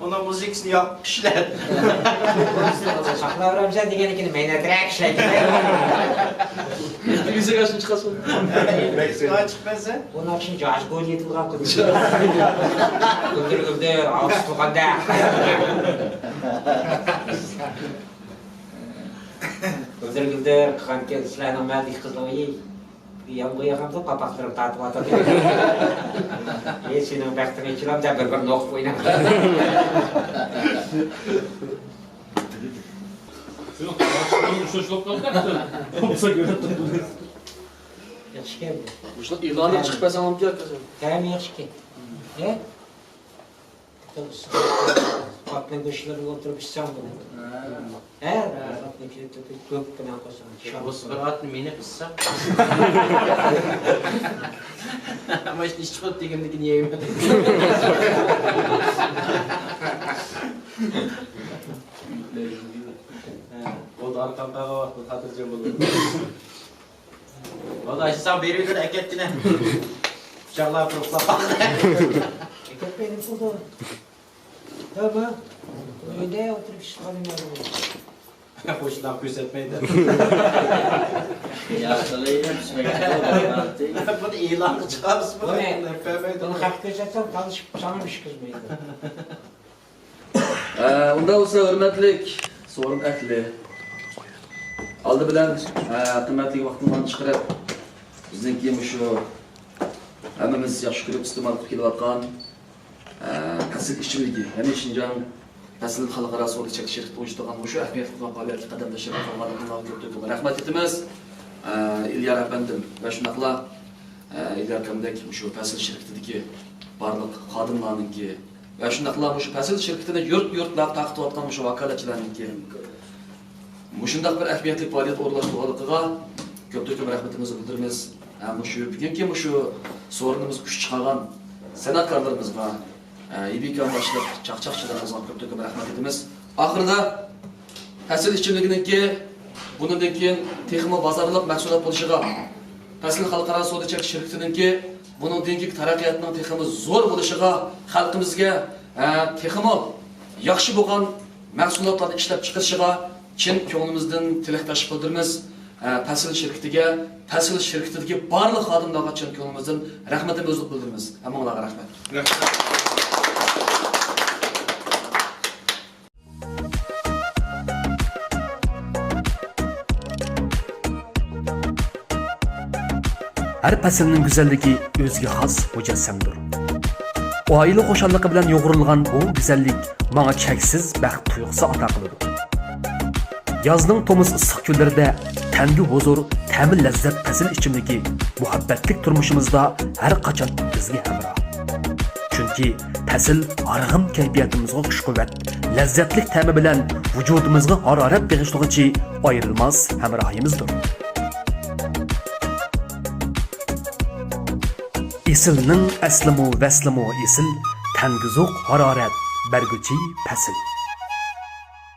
ئۇنىڭ مۇزىكىسىنى ياق ئىشلەت. ساقلاۋېرەمسەن دېگەنكىنى مەينەترەك ئىشلەت. يۈزۈك ئاشۇنى چىقارسۇن. چىقىپ بەرسە. ئۇنىڭ ئىچىنى جاش گول يېتىدىغان قىلدى. گۈلدۈر گۈلدۈر، ئالقىش تۇغاندا. گۈلدۈر گۈلدۈر قىلغانكەن سىلەرنىڭ مەدىكى قىزلىرى. يامغۇر ياغامدۇ، قاپاقلىرىم تارتىۋاتىدۇ. ئەي، سېنىڭ بەختىڭ ئېچىلامدۇ، بىر-بىر نوقۇپ ئويناپ. ياخشىكەن. مۇشۇ ئېلاندا چىقىپ بەرسەڭ بولامدۇ؟ تەمى ياخشىكەن. ھە؟ قاتنىڭ گۆشلىرىنى ئولتۇرۇپ ئىچسەڭ بولىدۇ. ھە. ھە، قاتنىڭ گۆشلىرىنى تۆكۈپ، تۆكۈپ بىلەن قويساڭ. بولسا بىر ئاتنى مېنى قىسسا. مانا شۇنى ئىچىپ بولۇپ دېگەندىن كېيىن يەيمەن. ھە، بولدى، ئارقام قالغان ۋاقىتتا خاتىرجەم بولۇڭ. ۋاللا، ئاشۇ ساڭا بېرىۋېتىدۇ، ئەكەتكىنە. پىچاقلار پۇرۇقلاپ باقتى. ئەكەتمەيدۇ، پۇلدۇر. دەمە. ئۆيدە ئولتۇرۇپ ئىش قىلغان. قوشۇنلار كۆرسەتمەيدۇ. ياخشىلىيىنى پىشمىگەن. بۇنى ئېلانغا چىقارسا، بۇنى بۇنى بۇنى خەققە كۆرسەتسەم، تالىشىپ ساڭا ئىشكۈزمەيدۇ. ئە، ئۇنداق بولسا، ھۆرمەتلىك سورۇن ئەھلى، ئالدى بىلەن، ئە، قىممەتلىك ۋاقتىڭلارنى چىقىرىپ، بىزنىڭكى مۇشۇ ھەممىمىز ياخشى كۆرۈپ ئىستېمال قىلىپ كېلىۋاتقان، ئە، پەسىل ئىچىملىكى، يەنى شىنجاڭ پەسىل خەلقئارا سودا چەكلىك شىركىتى ئۇيۇشتۇرغان مۇشۇ ئەھمىيەتلىك پائالىيەتكە قەدەم تەشرىپ قىلغانلىقىڭلارغا كۆپتىن كۆپ رەھمەت ئېيتىمىز. ئە، ئىليار ئەپەندىم ۋە شۇنداقلا، ئە، ئىليار ئاكامدەك مۇشۇ پەسىل شىركىتىدىكى بارلىق خادىملارنىڭكى ۋە شۇنداقلا مۇشۇ پەسىل شىركىتىنى يۇرت-يۇرتلاپ تارقىتىۋاتقان مۇشۇ ۋاكالەتچىلەرنىڭكى مۇشۇنداق بىر ئەھمىيەتلىك پائالىيەت ئورۇنلاشتۇرغانلىقىغا كۆپتىن كۆپ رەھمىتىمىزنى بىلدۈرىمىز. ھە، مۇشۇ بۈگۈنكى مۇشۇ سورۇنىمىزغا كۈچ چىقارغان سەنئەتكارلىرىمىزغا، ھە، ھېبىكام باشلىق چاقچاقچىلىرىمىزغا كۆپتىن كۆپ رەھمەت ئېيتىمىز. ئاخىرىدا پەسىل ئىچىملىكىنىڭكى بۇنىڭدىن كېيىن تېخىمۇ بازارلىق مەھسۇلات بولۇشىغا، پەسىل خەلقئارا سودا چەكلىك شىركىتىنىڭكى بۇنىڭدىن كېيىنكى تەرەققىياتنىڭ تېخىمۇ زور بولۇشىغا، خەلقىمىزگە، ئە، تېخىمۇ ياخشى بولغان مەھسۇلاتلارنى ئىشلەپ چىقىرىشىغا چىن كۆڭلىمىزدىن تىلەكداشلىق بىلدۈرىمىز. ئە، پەسىل شىركىتىگە، پەسىل شىركىتىدىكى بارلىق خادىملارغا چىن كۆڭلىمىزدىن رەھمىتىمىزنى بىلدۈرىمىز. ھەممىڭلارغا رەھمەت. رەھمەت. ھەر پەسىلنىڭ گۈزەللىكى ئۆزىگە خاس مۇجەسسەمدۇر. ئائىلە خۇشاللىقى بىلەن يۇغۇرۇلغان بۇ گۈزەللىك ماڭا چەكسىز بەخت تۇيغۇسى ئاتا قىلىدۇ. يازنىڭ تومۇز ئىسسىق كۈنلىرىدە تەنگە ھۇزۇر، تەمى لەززەت پەسىل ئىچىملىكى مۇھەببەتلىك تۇرمۇشىمىزدا ھەر قاچان بىزگە ھەمراھ. چۈنكى پەسىل ھارغىن كەيپىياتىمىزغا كۈچ-قۇۋۋەت، لەززەتلىك تەمى بىلەن ۋۇجۇدىمىزغا ھارارەت بېغىشلىغۇچى ئايرىلماس ھەمراھىمىزدۇر. ئېسىلنىڭ ئەسلىمۇ ۋەسلىمۇ ئېسىل، تەنگە زوق ھارارەت بەرگۈچى پەسىل.